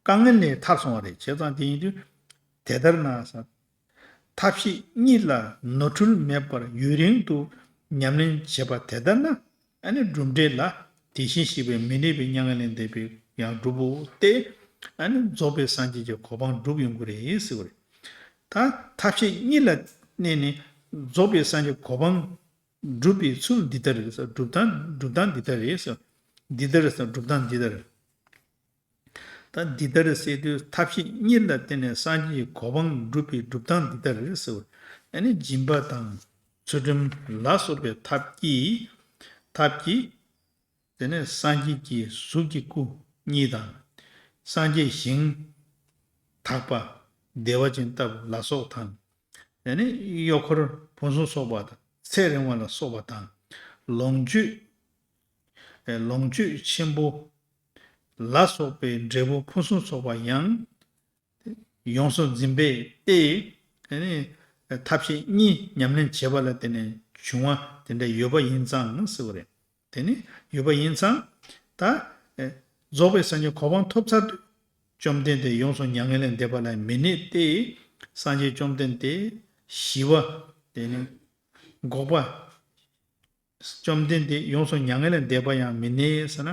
དཀའ་ངལ་ལས་ཐར་སོང་བ་རེད། བྱས་ཙང་དེ་ཡིན་དུས་དེ་ལྟར་ན་ཟེར། ཐབས་ཤེས་གཉིས་ལ་ནོར་འཁྲུལ་མེད་པར་ཡུན་རིང་དུ་ཉམས་ལེན་བྱེད་པ་དེ་ལྟར་ན། ཨ་ནི་སྒྲུབ་འབྲས་ལ་དེ་བཞིན་གཤེགས་པའི་མི་གནས་པའི་མྱ་ངན་ལས་འདས་པའི་ཡང་སྒྲུབ་བོ་སྟེ། ཨ་ནི་རྫོགས་པའི་སངས་རྒྱས་ཀྱི་གོ་འཕང་སྒྲུབ་ཡོང་གི་རེད་ཟེར་བ་རེད། ད་ཐབས་ཤེས་གཉིས་ལ་གནས་ནས་རྫོགས་པའི་སངས་རྒྱས་གོ་འཕང་སྒྲུབ་པའི་ཚུལ་འདི་ལྟར་རེད་ཟེར། སྒྲུབ་སྟངས་སྒྲུབ་སྟངས་འདི་ལྟར་རེད་ཟེར། འདི་ལྟར་རེད་ཟེར། སྒྲུབ་སྟངས་འདི་ལྟར། ད་འདི་ལྟར་ཟེར་དུས་ཐབས་ཤེས་གཉིས་ལ་བརྟེན་ནས་སངས་རྒྱས་ཀྱི་གོ་འཕང་སྒྲུབ་པའི་སྒྲུབ་སྟངས་འདི་ལྟར་ཟེར། ཨ་ནི་སྦྱིན་པ་དང་ཚུལ་ཁྲིམས་ལ་སོགས་པའི་ཐབས་ཀྱིས། ཐབས་ཀྱིས་དེ་ནས་སངས་རྒྱས་ཀྱི་གཟུགས་ཀྱི་སྐུ་གཉིས་དང་། སངས་རྒྱས་ཞིང་དག་པ་བདེ་བ་ཅན་ལྟ་བུ་ལ་སོགས་དང་། དེ་ནས་གཡོག་འཁོར་ཕུན་སུམ་ཚོགས་པ་དང་ཚེ་རིང་བ་ལ་སོགས་པ་དང་། ལོངས་སྤྱོད། ལོངས་སྤྱོད་ཆེན་པོ་ལ་སོགས་པའི་འབྲས་བུ་ཕུན་སུམ་ཚོགས་པ་ཡང་ཡོངས་སུ་འཛིན་པས་ཏེ། ཐབས་ཤེས་གཉིས་ཉམས་ལེན་བྱེད་པ་ལ་བརྟེན་ནས་བྱུང་བ་དེ་འདྲ་ཡོད་པ་ཡིན་ཙང་ཟེར་བ་རེད། དེ་ནི་ཡོད་པ་ཡིན་ཙང་། ད་རྫོགས་པའི་སངས་རྒྱས་གོ་འཕང་ཐོབ་ཚར་དུས་བཅོམ་ལྡན་འདས་ཡོངས་སུ་མྱ་ངན་ལས་འདས་པ་ལ་མི་གནས་ཏེ། སངས་རྒྱས་བཅོམ་ལྡན་འདས་ཞི་བ་དེ་ནི་འགོག་པ། བཅོམ་ལྡན་འདས་ཡོངས་སུ་མྱ་ངན་ལས་འདས་པ་ཡང་མི་གནས་ཟེར་ན།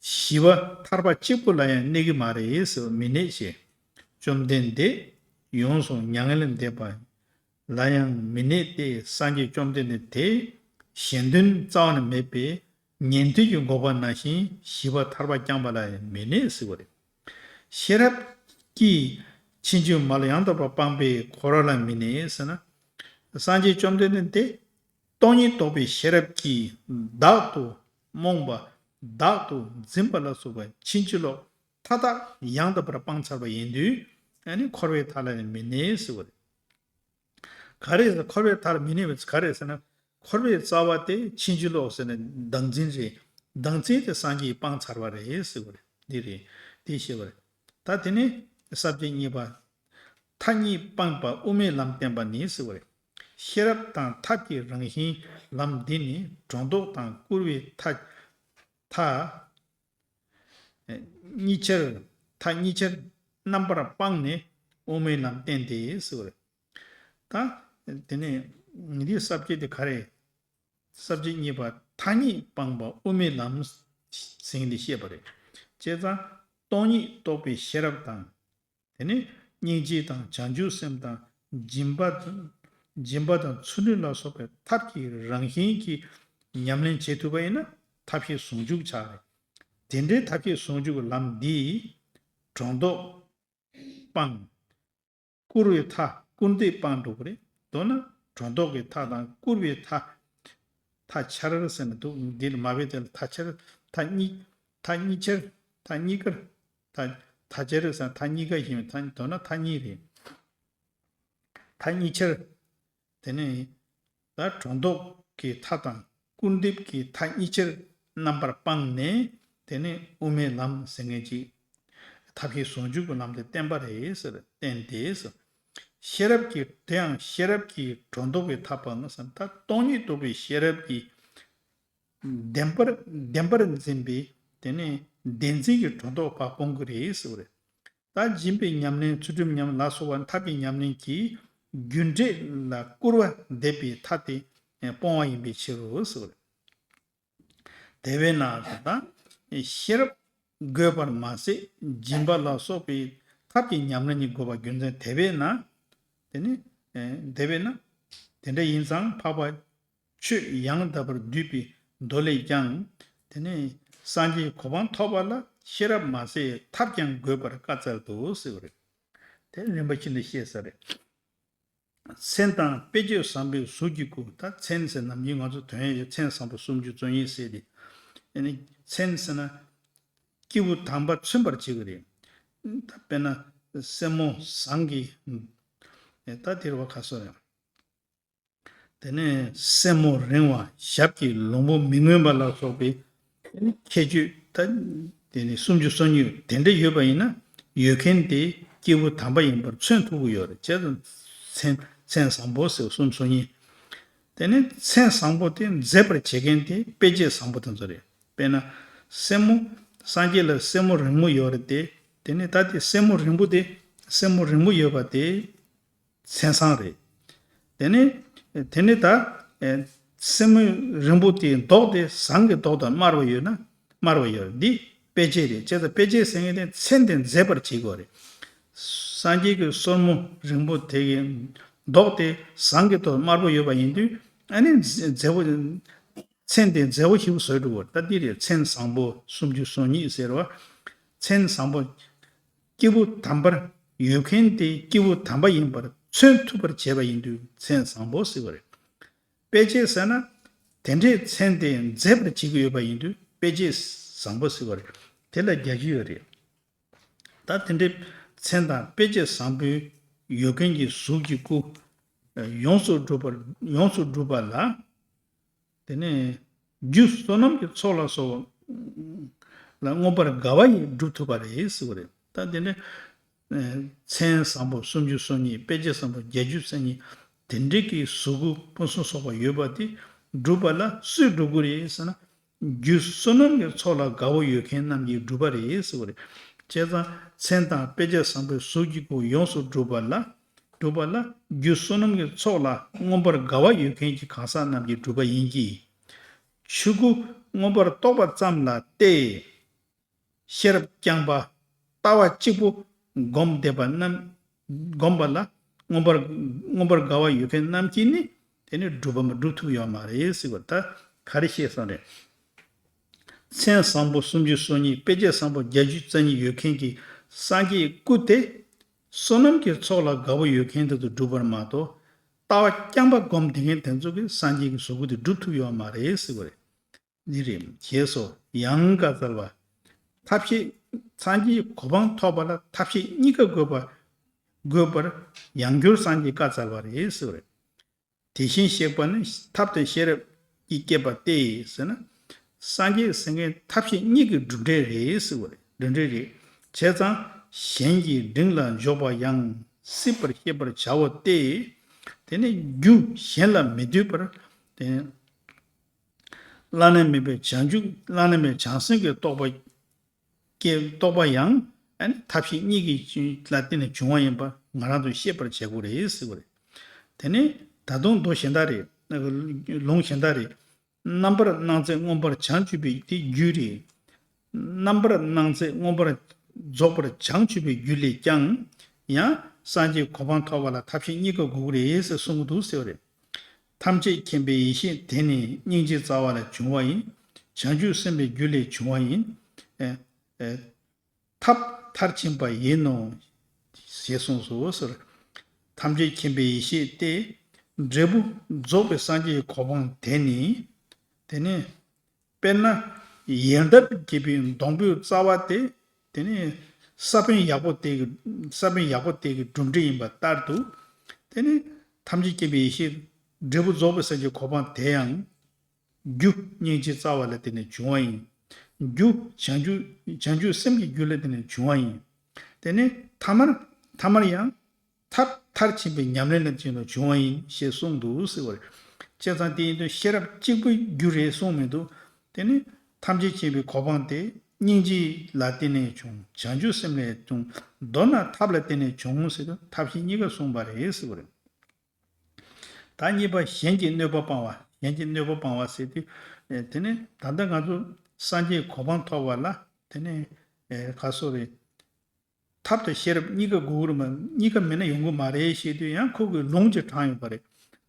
བཞི་པ་ཐར་པ་གཅིག་པུ་ལ་ཡང་གནས་ཀྱི་མ་རེད་ཟེར་བ་མི་གནས་ཞེས། བཅོམ་ལྡན་འདས་ཡོངས་སུ་མྱ་ངན་ལས་འདས་པ་ལ་ཡང་མི་གནས་ཏེ། སངས་རྒྱས་བཅོམ་ལྡན་འདས་དེ་གཞན་དོན་རྩ་བ་ནས་མེད་པའི་ཉན་ཐོས་ཀྱི་འགོག་པ་ནང་བཞིན་བཞི་པ་ཐར་པ་རྐྱང་པ་ལ་ཡང་མི་གནས་ཟེར་བ་རེད། ཤེས་རབ་ཀྱིས་ཕྱིན་ཅི་མ་ལོག་ཡང་དག་པར་སྤངས་པས་འཁོར་བ་ལ་མི་གནས་ཟེར་ན། སངས་རྒྱས་བཅོམ་ལྡན་འདས་དེ་སྟོང་ཉིད་རྟོགས་པའི་ཤེས་རབ་ཀྱིས་བདག་ཏུ་རྨོངས་པ་བདག་ཏུ་འཛིན་པ་ལ་སོགས་པ་ཕྱིན་ཅི་ལོག་མཐའ་དག་ཡང་དག་པར་སྤངས་ཚར་བ་ཡིན་དུས། ཨ་ནི་འཁོར་བའི་མཐའ་ལ་ནི་མི་གནས་ཟེར་བ་རེད། ག་རེ་ཟེར། འཁོར་བའི་མཐའ་ལ་མི་གནས་པ་ག་རེ་ཟེར་ན། འཁོར་བའི་རྩ་བ་དེ་ཕྱིན་ཅི་ལོག་ཟེར་ནས་བདག་འཛིན་རེད། བདག་འཛིན་དེ་སངས་རྒྱས་ཀྱིས་སྤངས་ཚར་བ་རེད་ཟེར་བ་རེད། འདི་རེད། འདི་ཤེས་པ་རེད། ད་དེ་ནས་ས་བཅད་གཉིས་པ། མཐའ་གཉིས་སྤངས་པ་དབུ་མའི་ལམ་བསྟན་པ་ནི་ཟེར་བ་རེད། ཤེས་རབ་དང་ཐབས་ཀྱི་རང་བཞིན་ལམ་འདི་ནི་སྒྲོ་འདོགས་དང་སྐུར་བའི་མཐའ། མཐའ། གཉིས་ཆར། མཐའ་གཉིས་ཆར་རྣམ་པར་སྤངས་ནས་དབུ་མའི་ལམ་བསྟན་ཏེ་ཟེར་བ་རེད། ད་དེ་ནས་འདིའི་ས་བཅད་དེ་ག་རེ། ས་བཅད་གཉིས་པ་མཐའ་གཉིས་སྤངས་པ་དབུ་མའི་ལམ་ཟེར་འདི་བཤད་པ་རེད། བྱས་ཙང་སྟོང་ཉིད་རྟོགས་པའི་ཤེས་རབ་དང་། དེ་ནས་སྙིང་རྗེ་དང་བྱང་ཆུབ་སེམས་དང་སྦྱིན་པ་དང་། སྦྱིན་པ་དང་ཚུལ་ཁྲིམས་ལ་སོགས་པའི་ཐབས་ཀྱི་རང་བཞིན་གྱིས་ཉམས་ལེན་བྱེད་ཐུབ་པ་ཡིན་ན་ཐབས་ཤེས་ཟུང་འཇུག་ཆགས་རེད། དེ་འདྲའི་ཐབས་ཤེས་ཟུང་འཇུག་གི་ལམ་འདིས་སྒྲོ་འདོགས་སྤངས། སྐུར་བའི་མཐའ། སྐུར་འདེབས་སྤངས་འགྲོ་གི་རེད། མདོར་ན་སྒྲོ་འདོགས་ཀྱི་མཐའ་དང་སྐུར་བའི་མཐའ། མཐའ་ཆར་ཟེར་ནས་འདུག་འདིར་མ་བས་དེ་ལ་མཐའ་ཆར། མཐའ་གཉིས། མཐའ་གཉིས་ཆར། མཐའ་གཉིས་ཀར། མཐའ། མཐའ་ཆར་ཟེར་མཐའ་གཉིས་ཀ་ཞེས་པའི་མཐའ་མདོར་ན་མཐའ་གཉིས་རེད། མཐའ་གཉིས་ཆར། དེ་ནས་ད་སྒྲོ་འདོགས་ཀྱི་མཐའ་དང་སྐུར་འདེབས་ཀྱི་མཐའ་གཉིས་ཆར་རྣམ་པར་སྤངས་ནས། དེ་ནས་དབུ་མའི་ལམ་ཟེར་མཁན་ཅིག་ཐབས་ཤེས་ཟུང་འཇུག་གི་ལམ་དེ་བསྟན་པ་རེད་ཟེར། བསྟན་ཏེ་ཟེར། ཤེས་རབ་ཀྱི། དེ་ཡང་ཤེས་རབ་ཀྱི་སྒྲོ་འདོགས་པའི་མཐའ་སྤངས་ཟེར། ད་སྟོང་ཉིད་རྟོགས་པའི་ཤེས་རབ་ཀྱིས་བདེན་པར། བདེན་པར་འཛིན་པའི། དེ་ནས་བདེན་འཛིན་གྱི་སྒྲོ་འདོགས་པ་སྤོང་གི་རེད་ཟེར་བ་རེད། ད་སྦྱིན་པའི་ཉམས་ལེན། ཚུལ་ཁྲིམས་ཉམས་ལ་སོགས་པ་ཐབས་ཀྱི་ཉམས་ལེན་གྱིས་རྒྱུ་འབྲས་ལ་སྐུར་བ་འདེབས་པའི་མཐའ་དེ་སྤོང་བ་ཡིན་པའི་ཕྱིར་རོ་ཟེར་བ་རེད། དེ་བས་ན་ད་ཤེས་རབ་དགོས་པར་མ་ཟད་སྦྱིན་པ་ལ་སོགས་པའི་ཐབས་ཀྱི་ཉམས་ལེན་གྱི་དགོས་པ་རྒྱུ་མཚན། དེ་བས་ན། དེ་ནི། དེ་འདྲ་ཡིན་ཙང་འཕགས་པ་ཆོས་ཡང་དག་པར་བསྡུས་པའི་མདོ་ལས་ཀྱང་། དེ་ནི་སངས་རྒྱས་གོ་འཕང་ཐོབ་པ་ལ་ཤེས་རབ་མ་ཟད་ཐབས་ཀྱང་དགོས་པར་བཀའ་སྩལ་ཏོ་ཟེར་བ་རེད། དེ་རིམ་པ་བཞིན་དུ་བཤད་ས་རེད། མཚན་དང་དཔེ་བྱད་བཟང་པོའི་གཟུགས་ཀྱི་སྐུ། ད་མཚན་ཟེར་ནམ་རྒྱུན་ང་ཚོ་དོན་ཡོད་མཚན་བཟང་པོ་སུམ་ཅུ་རྩ་གཉིས་ཟེར་ཏེ། ཨ་ནི་མཚན་ཟེར་ན་སྐྱེས་བུ་དམ་པ་མཚོན་པར་བྱེད་ཀྱི་རེད། ད་དཔེར་ན་སེན་མོ་བཟང་གི། ད་དེ་རུ་བ་ཁ་སོ་ཡང་། དེ་ནས་སེན་མོ་རིང་བ། ཞབས་ཀྱི་ལོང་བུ་མི་མངོན་པ་ལ་སོགས་པའི་ཁྱད་ཆོས་ད་དེ་ནི་སུམ་ཅུ་སོ་གཉིས་དེ་འདྲ་ཡོད་པ་ཡིན་ན། ཡོད་མཁན་དེ་སྐྱེས་བུ་དམ་པ་ཡིན་པར་མཚོན་ཐུབ་ཀྱི་ཡོད་རེད། བྱས་ཙང་མཚན་མཚན་བཟང་པོ་ཟེར་སུམ་ཅུ་སོ་གཉིས། དེ་ནི་མཚན་བཟང་པོ་དེ་མཛེས་པར་བྱེད་མཁན་དེ་དཔེ་བྱད་བཟང་པོ་དེ་ཚོ་རེད། དཔེར་ན་སེན་མོ། སངས་རྒྱས་ལ་སེན་མོ་རིང་མོ་ཡོད་རེད་དེ། དེ་ནི་ད་དེ་སེན་མོ་རིང་པོ་དེ། སེན་མོ་རིང་མོ་ཡོད་པ་དེ། མཚན་བཟང་རེད། དེ་ནས། དེ་ནས་ད། ཨེ། སེན་མོ་རིང་པོ་དེའི་མདོག་དེ་བཟང་གི་མདོག་དང་དམར་བ་ཡོད་ན། དམར་བ་ཡོད། འདི་དཔེ་བྱད་རེད། བྱས་ཙང་དཔེ་བྱད་ཟེར་མཁན་དེ་མཚན་དེ་མཛེས་པར་བྱེད་དགོས་རེད། སངས་རྒྱས་ཀྱི་སོར་མོ་རིང་པོ་དེ་གི་མདོག་དེ་བཟང་གི་མདོག་དམར་པོ་ཡོད་པ་ཡིན་དུས། ཨ་ནི་མཛེས་པོ། མཚན་དེ་མཛེས་པོ་ཞིག་བཟོས་འགྲོ་དགོས། ད་འདི་རེད། མཚན་བཟང་པོ་སུམ་ཅུ་སོ་གཉིས་ཟེར་བ། མཚན་བཟང་པོ། སྐྱེས་བུ་དམ་པར་ཡོད་མཁན་དེ་སྐྱེས་བུ་དམ་པ་ཡིན་པར་མཚོན་ཐུབ་པར་བྱས་པ་ཡིན་དུས་མཚན་བཟང་པོ་ཟེར་བ་རེད། དཔེ་བྱད་ཟེར་ན། དེ་འདྲའི་མཚན་དེ་མཛེས་པར་བྱེད་ཀྱི་ཡོད་པ་ཡིན་དུས་དཔེ་བྱད་བཟང་པོ་ཟེར་བ་རེད། དེ་ལ་རྒྱ་སྐྱེད་ཡོད་རེད། ད་དེ་འདྲའི་མཚན་དང་དཔེ་བྱད་བཟང་པོའི་ཡོད་མཁན་གྱི་གཟུགས་ཀྱི་སྐུ། ཡོངས་སུ་གྲུབ་པར། ཡོངས་སུ་གྲུབ་པ་ལ། དེ་ནས་རྒྱུ་བསོད་ནམས་ཀྱི་ཚོགས་ལ་སོགས་ལ་མངོན་པར་དགའ་བ་ཡིས་འགྲུབ་ཐུབ་པ་རེད་ཟེར་བ་རེད། ད་དེ་འདྲ་མཚན་བཟང་པོ་སུམ་ཅུ་སོ་གཉིས། དཔེ་བྱད་བཟང་པོ་བརྒྱད་ཅུ་རྩ་གཉིས། དེ་འདྲའི་གི་གཟུགས་སྐུ་ཕུན་སུམ་ཚོགས་པ་ཡོད་པ་དེ་འགྲུབ་པ་ལ་སུས་འགྲུབ་དགོས་རེད་ཟེར་ན། རྒྱུ་བསོད་ནམས་ཀྱི་ཚོགས་ལ་དགའ་བོ་ཡོད་མཁན་རྣམས་ཀྱིས་འགྲུབ་པ་རེད་ཟེར་བ་རེད། བྱས་ཙང་མཚན་དང་དཔེ་བྱད་བཟང་པོའི་གཟུགས་ཀྱི་སྐུ་ཡོངས་སུ་གྲུབ་པ་ལ། གྲུབ་པ་ལ་རྒྱུ་བསོད་ནམས་ཀྱི་ཚོགས་ལ་མངོན་པར་དགའ་བ་ཡོད་མཁན་གྱི་གང་ཟག་རྣམས་ཀྱིས་གྲུབ་པ་ཡིན་གྱི། ཆོས་སྐུ་མངོན་པར་རྟོགས་པ་ཙམ་ལ་སྟེ། ཤེས་རབ་རྐྱང་པ་ལྟ་བ་གཅིག་པུ་སྒོམ་བསྡད་པ་རྣམས་སྒོམ་པ་ལ་མངོན་པར་མངོན་པར་དགའ་བ་ཡོད་མཁན་རྣམས་ཀྱིས་ནི་དེ་ནི་སྒྲུབ་པ་མ་སྒྲུབ་ཐུབ་ཡོད་མ་རེད་ཟེར་བ་ད་ག་རེ་བཤད་སོང་རེད། མཚན་བཟང་པོ་སུམ་ཅུ་སོ་གཉིས་དཔེ་བྱད་བཟང་པོ་བརྒྱད་ཅུ་རྩ་གཉིས་ཡོད་མཁན་གྱི་སངས་རྒྱས་སྐུ་དེ་བསོད་ནམས་ཀྱི་ཚོགས་ལ་དགའ་པོ་ཡོད་མཁན་དེ་ཚོ་སྒྲུབ་པར་མ་གཏོགས་ལྟ་བ་རྐྱང་པ་སྒོམ་བསྡད་མཁན་དེ་ཚོ་གིས་སངས་རྒྱས་ཀྱི་གཟུགས་སྐུ་དེ་སྒྲུབ་ཐུབ་ཡོད་མ་རེད་ཟེར་བ་རེད། འདི་རེད། ཞེས་སོ། ཡང་བཀའ་སྩལ་པ། ཐབས་ཤེས་སངས་རྒྱས་གོ་འཕང་ཐོབ་པ་ལ་ཐབས་ཤེས་གཉིས་ཀ་དགོས་པ་དགོས་པར་ཡང་བསྐྱར་སངས་རྒྱས་བཀའ་སྩལ་པ་རེད་ཟེར་བ་རེད། དེ་བཞིན་གཤེགས་པ་ནི་ཐབས་དང་ཤེས་རབ་ཀྱིས་བསྐྱེད་པ་སྟེ་ཟེར་ན། སངས་རྒྱས་ཟེར་མཁན་ཐབས་ཤེས་གཉིས་ཀྱི་གྲུབ་འབྲས་རེད་ཟེར་བ་རེད། གྲུབ་འབྲས་རེད། བྱས་ཙང་གཞན་གྱི་དྲིང་ལ་འཇོག་པ་ཡང་སྲིད་པར་ཤེས་པར་བྱའོ་སྟེ། དེ་ནི་རྒྱུ་གཞན་ལ་མི་ལྟོས་པར། དེ་བླ་ན་མེད་པའི་བྱང་ཆུབ་བླ་ན་མེད་བྱང་སེམས་ཀྱི་རྟོགས་པ་སྐྱེ་རྟོགས་པ་ཡང་ཨ་ནི་ཐབས་ཤེས་གཉིས་ཀྱི་ལ་བརྟེན་ནས་བྱུང་བ་ཡིན་པ་ང་རང་ཚོས་ཤེས་པར་བྱེད་དགོས་རེད་ཟེར་བ་རེད། དེ་ནི་ད་དུང་མདོ་གཞན་དག་རེད། ལུང་གཞན་དག་རེད། རྣམ་པར་སྣང་མཛད་མངོན་པར་བྱང་ཆུབ་པའི་དེ་རྒྱུ་རེད། རྣམ་པར་སྣང་མཛད་མངོན་པར་རྫོགས་པར་བྱང་ཆུབ་པའི་རྒྱུ་ལས་ཀྱང་། ཡང་སངས་རྒྱས་གོ་འཕང་ཐོབ་པ་ལ་ཐབས་ཤེས་གཉིས་ཀ་དགོས་ཀྱི་རེད་ཟེར་གསུང་གི་འདུག་ཟེར་བ་རེད། ཐམས་ཅད་མཁྱེན་པའི་ཡེ་ཤེས་དེ་ནི་སྙིང་རྗེ་རྩ་བ་ལས་བྱུང་བ་ཡིན། བྱང་ཆུབ་སེམས་དཔའི་རྒྱུ་ལས་བྱུང་བ་ཡིན། ཨེ་ཨེ་ཐབས་མཐར་ཕྱིན་པ་ཡིན་ནོ། ཞེས་གསུངས་སོ་ཟེར། ཐམས་ཅད་མཁྱེན་པའི་ཡེ་ཤེས་ཏེ། འབྲས་བུ་རྫོགས་པའི་སངས་རྒྱས་ཀྱི་གོ་འཕང་དེ་ནི། དེ་ནི། དཔེར་ན། ཡལ་འདབ་རྒྱས་པའི་སྡོང་པོའི་རྩ་བ་དེ། དེ་ནི། ས་བོན་ཡག་པོ་དེ་གི་ས་བོན་ཡག་པོ་དེ་གི་གྲུབ་འབྲས་ཡིན་པ་ལྟར་དུ། དེ་ནི། ཐམས་ཅད་མཁྱེན་པའི་ཡེ་ཤེས། འབྲས་བུ་རྫོགས་པའི་སངས་རྒྱས་གོ་འཕང་དེ་ཡང་། རྒྱུ་སྙིང་རྗེ་རྩ་བ་ལ་བརྟེན་ནས་བྱུང་བ་ཡིན། རྒྱུ་བྱང་ཆུབ་བྱང་ཆུབ་སེམས་ཀྱི་རྒྱུ་ལ་བརྟེན་ནས་བྱུང་བ་ཡིན། དེ་ནི་ཐ་མར་ཐ་མར་ཡང་ཐབས་མཐར་ཕྱིན་པའི་ཉམས་ལེན་ལ་བརྟེན་ནས་བྱུང་བ་ཡིན་ཞེས་གསུངས་འདུག་ཟེར་བ་རེད། བྱས་ཙང་དེ་ཡིན་དུས་ཤེས་རབ་གཅིག་པུའི་རྒྱུ་རེད་གསུངས་མི་འདུག་དེ་ནི་ཐམས་ཅད་མཁྱེན་པའི་གོ་འཕང་དེ་སྙིང་རྗེ་ལ་བརྟེན་ནས་བྱུང་། བྱང་ཆུབ་སེམས་ལས་བྱུང་། མདོར་ན་ཐབས་ལ་བརྟེན་ནས་བྱུང་ཟེར་དུས་ཐབས་ཤེས་གཉིས་ཀ་གསུངས་པ་རེད་ཟེར་བ་རེད། ད་གཉིས་པ་གཞན་གྱི་གནོད་པ་སྤང་བ། གཞན་གྱི་གནོད་པ་སྤང་བ་ཟེར་དུས། ཨེ་དེ་ནི་ད་ལྟ་ང་ཚོ་སངས་རྒྱས་གོ་འཕང་ཐོབ་པ་ལ་དེ་ནི་ཨེ་ག་སོ་རེད། ཐབས་དང་ཤེས་རབ་གཉིས་ཀ་དགོས་ཀྱི་རེད་མ། གཉིས་ཀ་མེད་ན་ཡོང་གི་མ་རེད་ཞེས་དུས་ཡང་ཁོ་གི་ལུང་ཅིག་དྲངས་ཡོད་པ་རེད།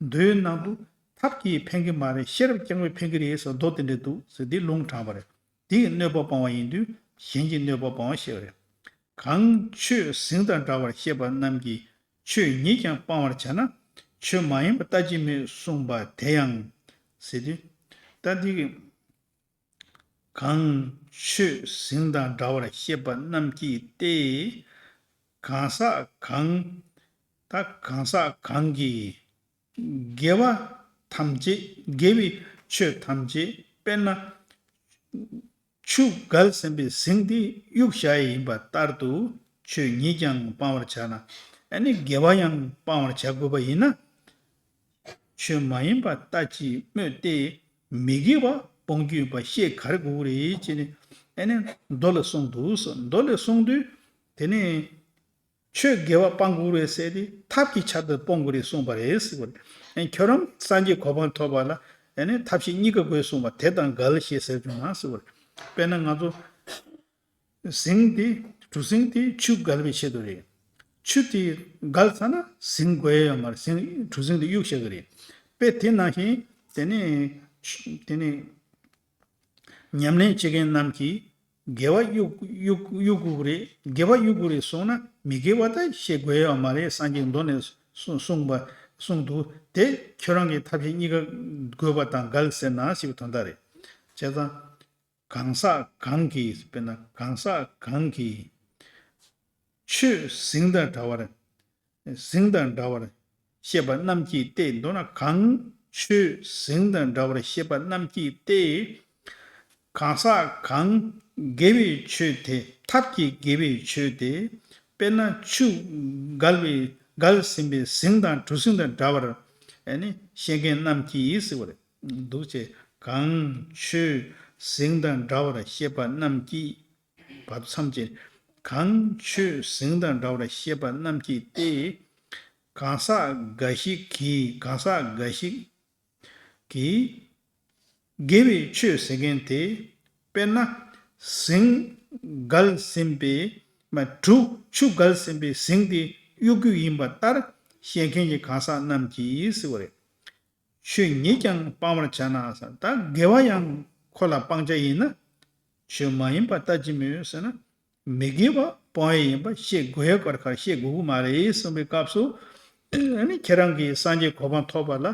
མདོའི་ནང་དུ་ཐབས་ཀྱིས་ཕན་གྱི་མ་རེད། ཤེས་རབ་རྐྱང་པས་ཕན་གྱི་རེད་ཟེར་མདོ་དེ་འདྲ་འདུག་ཟེར་འདི་ལུང་དྲངས་པ་རེད། འདི་ཡི་གནོད་པ་སྤང་བ་ཡིན་དུས་གཞན་གྱི་གནོད་པ་སྤང་བ་ཞེས་པ་རེད། གང་ཆོས་ཟིང་དང་འདྲ་བར་བཤད་པ་རྣམས་ཀྱིས་ཆོས་ཉིད་ཀྱང་སྤང་བར་བྱ་ན། ཆོས་མ་ཡིན་པ་ལྟ་ཅི་སྨོས་གསུངས་པ་དེ་ཡང་། ཟེར་དུས། ད་འདི་གི་གང་ཆོས་ཟིང་དང་འདྲ་བར་བཤད་པ་རྣམས་ཀྱིས་ཏེ། གང་ཟག་གང་། ད་གང་ཟག་གང་གིས། དགེ་བ་ཐམས་ཅད་དགེ་བའི་ཆོས་ཐམས་ཅད་དཔེར་ན། ཆུ་བརྒལ་ཟིན་པའི་ཟིང་དེ་གཡུག་བཞག་ཡིན་པ་ལྟར་དུ་ཆོས་ཉིད་ཀྱང་སྤང་བར་བྱ་ན། ཨ་ནི་དགེ་བ་ཡང་སྤང་བར་བྱ་དགོས་པ་ཡིན་ན། ཆོས་མ་ཡིན་པ་ལྟ་ཅི་སྨོས་ཏེ། མི་དགེ་བ་སྤོང་རྒྱུ་ཡིན་པ་ཤེས་ག་རེ་དགོས་ཀྱི་རེད་ཅེས་ནི་ཨ་ནི་མདོ་ལ་གསུངས་འདུག་ཟེར། མདོ་ལ་གསུངས་དུས་དེ་ནི་ཆོས་དགེ་བ་སྤང་དགོས་རེད་ཟེར་ཏེ་ཐབས་ཀྱི་ཆ་དེ་སྤོང་དགོས་རེད་གསུངས་པ་རེད་ཟེར་བ་རེད། ཨ་ནི་ཁྱོད་རང་སངས་རྒྱས་གོ་འཕང་ཐོབ་པ་ལ་ཨ་ནི་ཐབས་ཤེས་གཉིས་ཀ་དགོས་གསུངས་པ་དེ་དང་འགལ་ཞེས་ཟེར་བྱུང་ན་ཟེར་བ་རེད། དཔེར་ན་ང་ཚོ། ཟིང་དེ་གྲུ་གཟིངས་དེ་ཆུ་བརྒལ་བའི་ཆེད་དུ་རེད། ཆུ་དེ་བརྒལ་ཚར་ན་ཟིང་དགོས་ཡ་ཡོད་མ་རེད། ཟིང་གྲུ་གཟིངས་དེ་གཡུག་བཞག་གི་རེད། དཔེ་དེ་ནང་བཞིན་དེ་ནས་དེ་ནས་ཉམས་ལེན་བྱེད་མཁན་རྣམས་ཀྱིས་དགེ་བ་གཡུག་གཡུག་གཡུག་དགོས་ཀྱི་རེད། དགེ་བ་གཡུག་དགོས་རེད་གསུངས་ན་མི་དགེ་བ་ད་བཤད་དགོས་ཡ་ཡོད་མ་རེད། སངས་རྒྱས་མདོ་ནས་གསུངས་གསུངས་པ་གསུངས་འདུག་དེ་ཁྱོད་རང་གི་ཐབས་ཤེས་གཉིས་ཀ་དགོས་པ་དང་འགལ་ཟེར་ན་ཞེས་པའི་དོན་དག་རེད། བྱས་ཙང་། གང་ཟག་གང་གིས། དཔེར་ན་གང་ཟག་གང་གིས། ཆོས་ཟིང་དང་འདྲ་བར། ཟིང་དང་འདྲ་བར་བཤད་པ་རྣམས་ཀྱིས་ཏེ། མདོར་ན་གང་ཆོས་ཟིང་དང་འདྲ་བར་བཤད་པ་རྣམས་ཀྱིས་ཏེ། གང་ཟག་གང་དགེ་བའི་ཆོས་དེ། ཐབས་ཀྱིས་དགེ་བའི་ཆོས་དེ། དཔེར་ན་ཆུ་བརྒལ་བའི་བརྒལ་ཟིན་པའི་ཟིང་དང་གྲུ་གཟིངས་དང་འདྲ་བར་ཨ་ནི་བཤད་མཁན་རྣམས་ཀྱིས་ཟེར་བ་རེད། འདུག་ཅེས། གང་ཆོས་ཟིང་དང་འདྲ་བར་བཤད་པ་རྣམས་ཀྱིས། བར་མཚམས་ཀྱི། གང་ཆོས་ཟིང་དང་འདྲ་བར་བཤད་པ་རྣམས་ཀྱིས་ཏེ། གང་ཟག་འགའ་ཞིག་གིས། གང་ཟག་འགའ་ཞིག་གིས། དགེ་བའི་ཆོས་ཟེར་མཁན་དེ། དཔེར་ན། ཟིང་ བརྒལ་ཟིན་པའི་མ་གྲུ་ཆུ་བརྒལ་ཟིན་པའི་ཟིང་དེ་གཡོ་སྒྱུ་ཡིན་པ་ལྟར་བཤད་མཁན་གྱི་གང་ཟག་རྣམས་ཀྱིས་ཟེར་བ་རེད། ཆོས་ཉིད་ཀྱང་སྤང་བར་བྱ་ན་ཟེར། ད་དགེ་བ་ཡང་ཁོ་ལ་སྤང་བྱ་ཡིན་ན། ཆོས་མ་ཡིན་པ་ལྟ་ཅི་སྨོས་ཟེར་ན། མི་དགེ་བ་སྤོང་ཡས་ཡིན་པ་ཤེས་དགོས་ཡས་ཀར་ཁར་ཤེས་དགོས་ཀྱི་མ་རེད་གསུངས་པའི་སྐབས་སུ། ཨ་ནི་ཁྱེད་རང་གིས་སངས་རྒྱས་གོ་འཕང་ཐོབ་པ་ལ།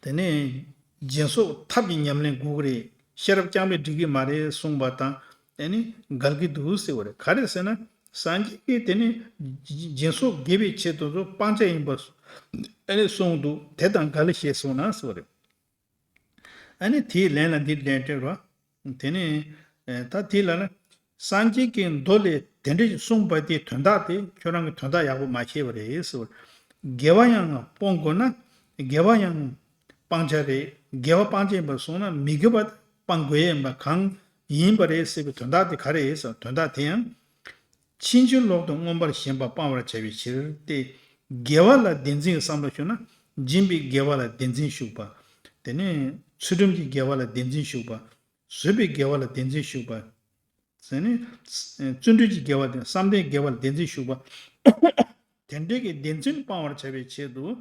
དེ་ནས་སྦྱིན་སོགས་ཐབས་ཀྱི་ཉམས་ལེན་དགོས་ཀྱི་རེད། ཤེས་རབ་རྐྱང་པས་འགྲིག་གི་མ་རེད་གསུངས་པ་དང་། ཨ་ནི་འགལ་གྱི་འདུག་ཟེར་བ་རེད། ག་རེ་ཟེར་ན། སངས་རྒྱས་ཀྱིས་དེ་ནི་སྦྱིན་སོགས་དགེ་བའི་ཆེད་དུ་སྤང་བྱ་ཡིན་པ། ཨ་ནི་གསུངས་འདུག་དེ་དང་འགལ་ཞེས་གསུངས་ན་ཟེར་བ་རེད། ཨ་ནི་དེའི་ལན་ལ་འདི་ལན་སྤྲད་རོགས། དེ་ནི། ཨེ། ད་དེ་ལ་ནི། སངས་རྒྱས་ཀྱིས་མདོ་ལས་དེ་འདྲ་ཞིག་གསུངས་པ་དེའི་དོན་དག་དེ་ཁྱོད་རང་གི་དོན་དག་ཡག་པོ་མ་ཤེས་པ་རེད་ཟེར་བ། དགེ་བ་ཡང་སྤོང་དགོས་ན། དགེ་བ་ཡང་སྤང་བྱ་རེད། དགེ་བ་སྤང་བྱ་ཡིན་པར་སོང་ན་མི་དགེ་བ་སྤང་དགོས་ཡིན་པ་གང་ཡིན་པ་རེད་ཟེར་བའི་དོན་དག་དེ་ག་རེ་རེད་ཟེར་བ། དོན་དག་དེ་ཡང་། ཕྱིན་ཅི་ལོག་ཏུ་མངོན་པར་ཞེན་པ་སྤང་བར་བྱ་བའི་ཕྱིར་ཏེ། དགེ་བ་ལ་བདེན་འཛིན་གྱི་བསམ་བློ་ཞུགས་ན། སྦྱིན་པའི་དགེ་བ་ལ་བདེན་འཛིན་ཞུགས་པ། དེ་ནས་ཚུལ་ཁྲིམས་ཀྱི་དགེ་བ་ལ་བདེན་འཛིན་ཞུགས་པ། བཟོད་པའི་དགེ་བ་ལ་བདེན་འཛིན་ཞུགས་པ། ཟེར་ནས། བརྩོན་འགྲུས་ཀྱི་དགེ་བ་དང་བསམ་གཏན་དགེ་བ་ལ་བདེན་འཛིན་ཞུགས་པ། དེ་འདྲའི་གི་བདེན་འཛིན་སྤང་བར་བྱ་བའི་ཆེད་དུ།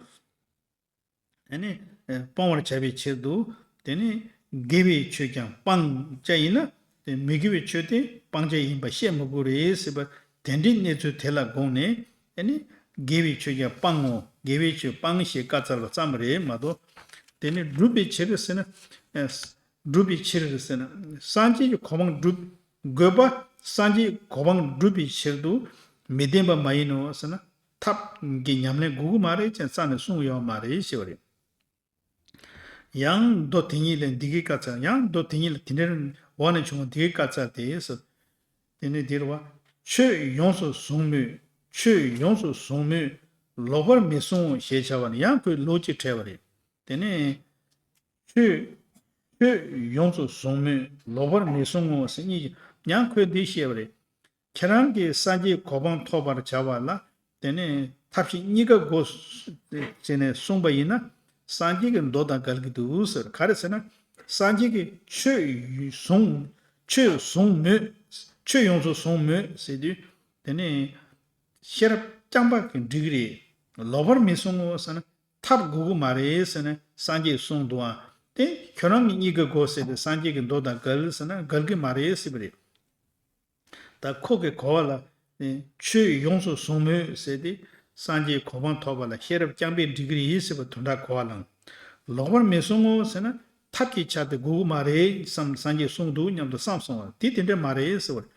ཨ་ནི། སྤང་བར་བྱ་བའི་ཕྱིར་དུ། དེ་ནི་དགེ་བའི་ཆོས་ཀྱང་སྤང་བྱ་ཡིན་ན། དེ་མི་དགེ་བའི་ཆོས་དེ་སྤང་བྱ་ཡིན་པ་བཤད་མི་དགོས་རེད་ཟེར་བ། དེ་འདྲའི་གནས་ཚུལ་དེ་ལ་དགོངས་ནས། ཨ་ནི་དགེ་བའི་ཆོས་ཀྱང་སྤང་ངོ་། དགེ་བའི་ཆོས་སྤང་ཞེས་བཀའ་སྩལ་བ་ཙམ་རེད་མ་གཏོགས། དེ་ནི་སྒྲུབ་པའི་ཕྱིར་ཟེར་ན། སྒྲུབ་པའི་ཕྱིར་ཟེར་ན། སངས་རྒྱས་ཀྱི་གོ་འཕང་སྒྲུབ་དགོས་པ། སངས་རྒྱས་གོ་འཕང་སྒྲུབ་པའི་ཕྱིར་དུ་མི་བདེན་པ་མ་ཡིན་ནོ་ཟེར་ན། ཐབས་ཀྱི་ཉམས་ལེན་དགོས་ཀྱི་མ་རེད་ཅེས་རྩ་ནས་གསུངས་ཡོད་མ་རེད་ཞེས་པ་རེད། ཡང་མདོ་དེ་ཉིད་ལས་འདི་སྐད་བཀའ་སྩལ། ཡང་མདོ་དེ་ཉིད་ལས་དེ་འདྲའི་འོག་ནས་བྱུང་བ་འདི་སྐད་བཀའ་སྩལ་ཏེ་ཟེར། དེ་ནས་འདིར་བ། ཆོས་ཡོངས་སུ་བཟུང་མོད། ཆོས་ཡོངས་སུ་བཟུང་མོད། ལོག་པར་མི་བཟུང་ཞེས་བྱ་བ་ནི་ཡང་ཁོས་ལོག་ཅིག་ཕྲལ་བ་རེད། དེ་ནས། ཆོས། ཆོས་ཡོངས་སུ་བཟུང་མོད་ལོག་པར་མི་བཟུང་ངོ་ཟེར་གཉིས་ཀྱི་ཡང་ཁོས་འདི་བཤད་པ་རེད། ཁྱེད་རང་གིས་སངས་རྒྱས་གོ་འཕང་ཐོབ་པར་བྱ་བ་ལ། དེ་ནས་ཐབས་ཤེས་གཉིས་ཀ་དགོས་ཟེར་ནས་གསུངས་པ་ཡིན་ན། སངས་རྒྱས་ཀྱི་མདོ་དང་འགལ་གྱི་འདུག་ཟེར། ག་རེ་ཟེར་ན། སངས་རྒྱས་ཀྱིས་ཆོས་བཟུང་། ཆོས་བཟུང་མོད། ཆོས་ཡོངས་སུ་བཟུང་མོད་ཟེར་དུས། དེ་ནས་ཤེས་རབ་རྐྱང་པ་གིས་འགྲིག་གི་རེད། ལོག་པར་མི་བཟུང་ངོ་ཟེར་ན། ཐབས་དགོས་ཀྱི་མ་རེད་ཟེར་ནས་སངས་རྒྱས་གསུངས་འདུག་ཨ། དེ་ཁྱོད་རང་གི་གཉིས་ཀ་དགོས་ཟེར་ཏེ་སངས་རྒྱས་ཀྱི་མདོ་དང་འགལ་ཟེར་ན་འགལ་གྱི་མ་རེད་ཟེར་བ་རེད། ད་ཁོ་གི་གོ་བ་ལ། ཆོས་ཡོངས་སུ་བཟུང་མོད་ཟེར་ཏེ། སངས་རྒྱས་གོ་འཕང་ཐོབ་པ་ལ་ཤེས་རབ་རྐྱང་པས་འགྲིག་གི་རེད་ཟེར་བ་དོན་དག་གོ་བ་ལ། ལོག་པར་མི་བཟུང་ངོ་ཟེར་ན། ཐབས་ཀྱི་ཆ་དེ་དགོས་ཀྱི་མ་རེད་བསམ་སངས་རྒྱས་གསུངས་འདུག་སྙམ་དུ་བསམ་སོང་བ་དེ་དེ་འདྲ་མ་རེད་ཟེར་བ་རེད།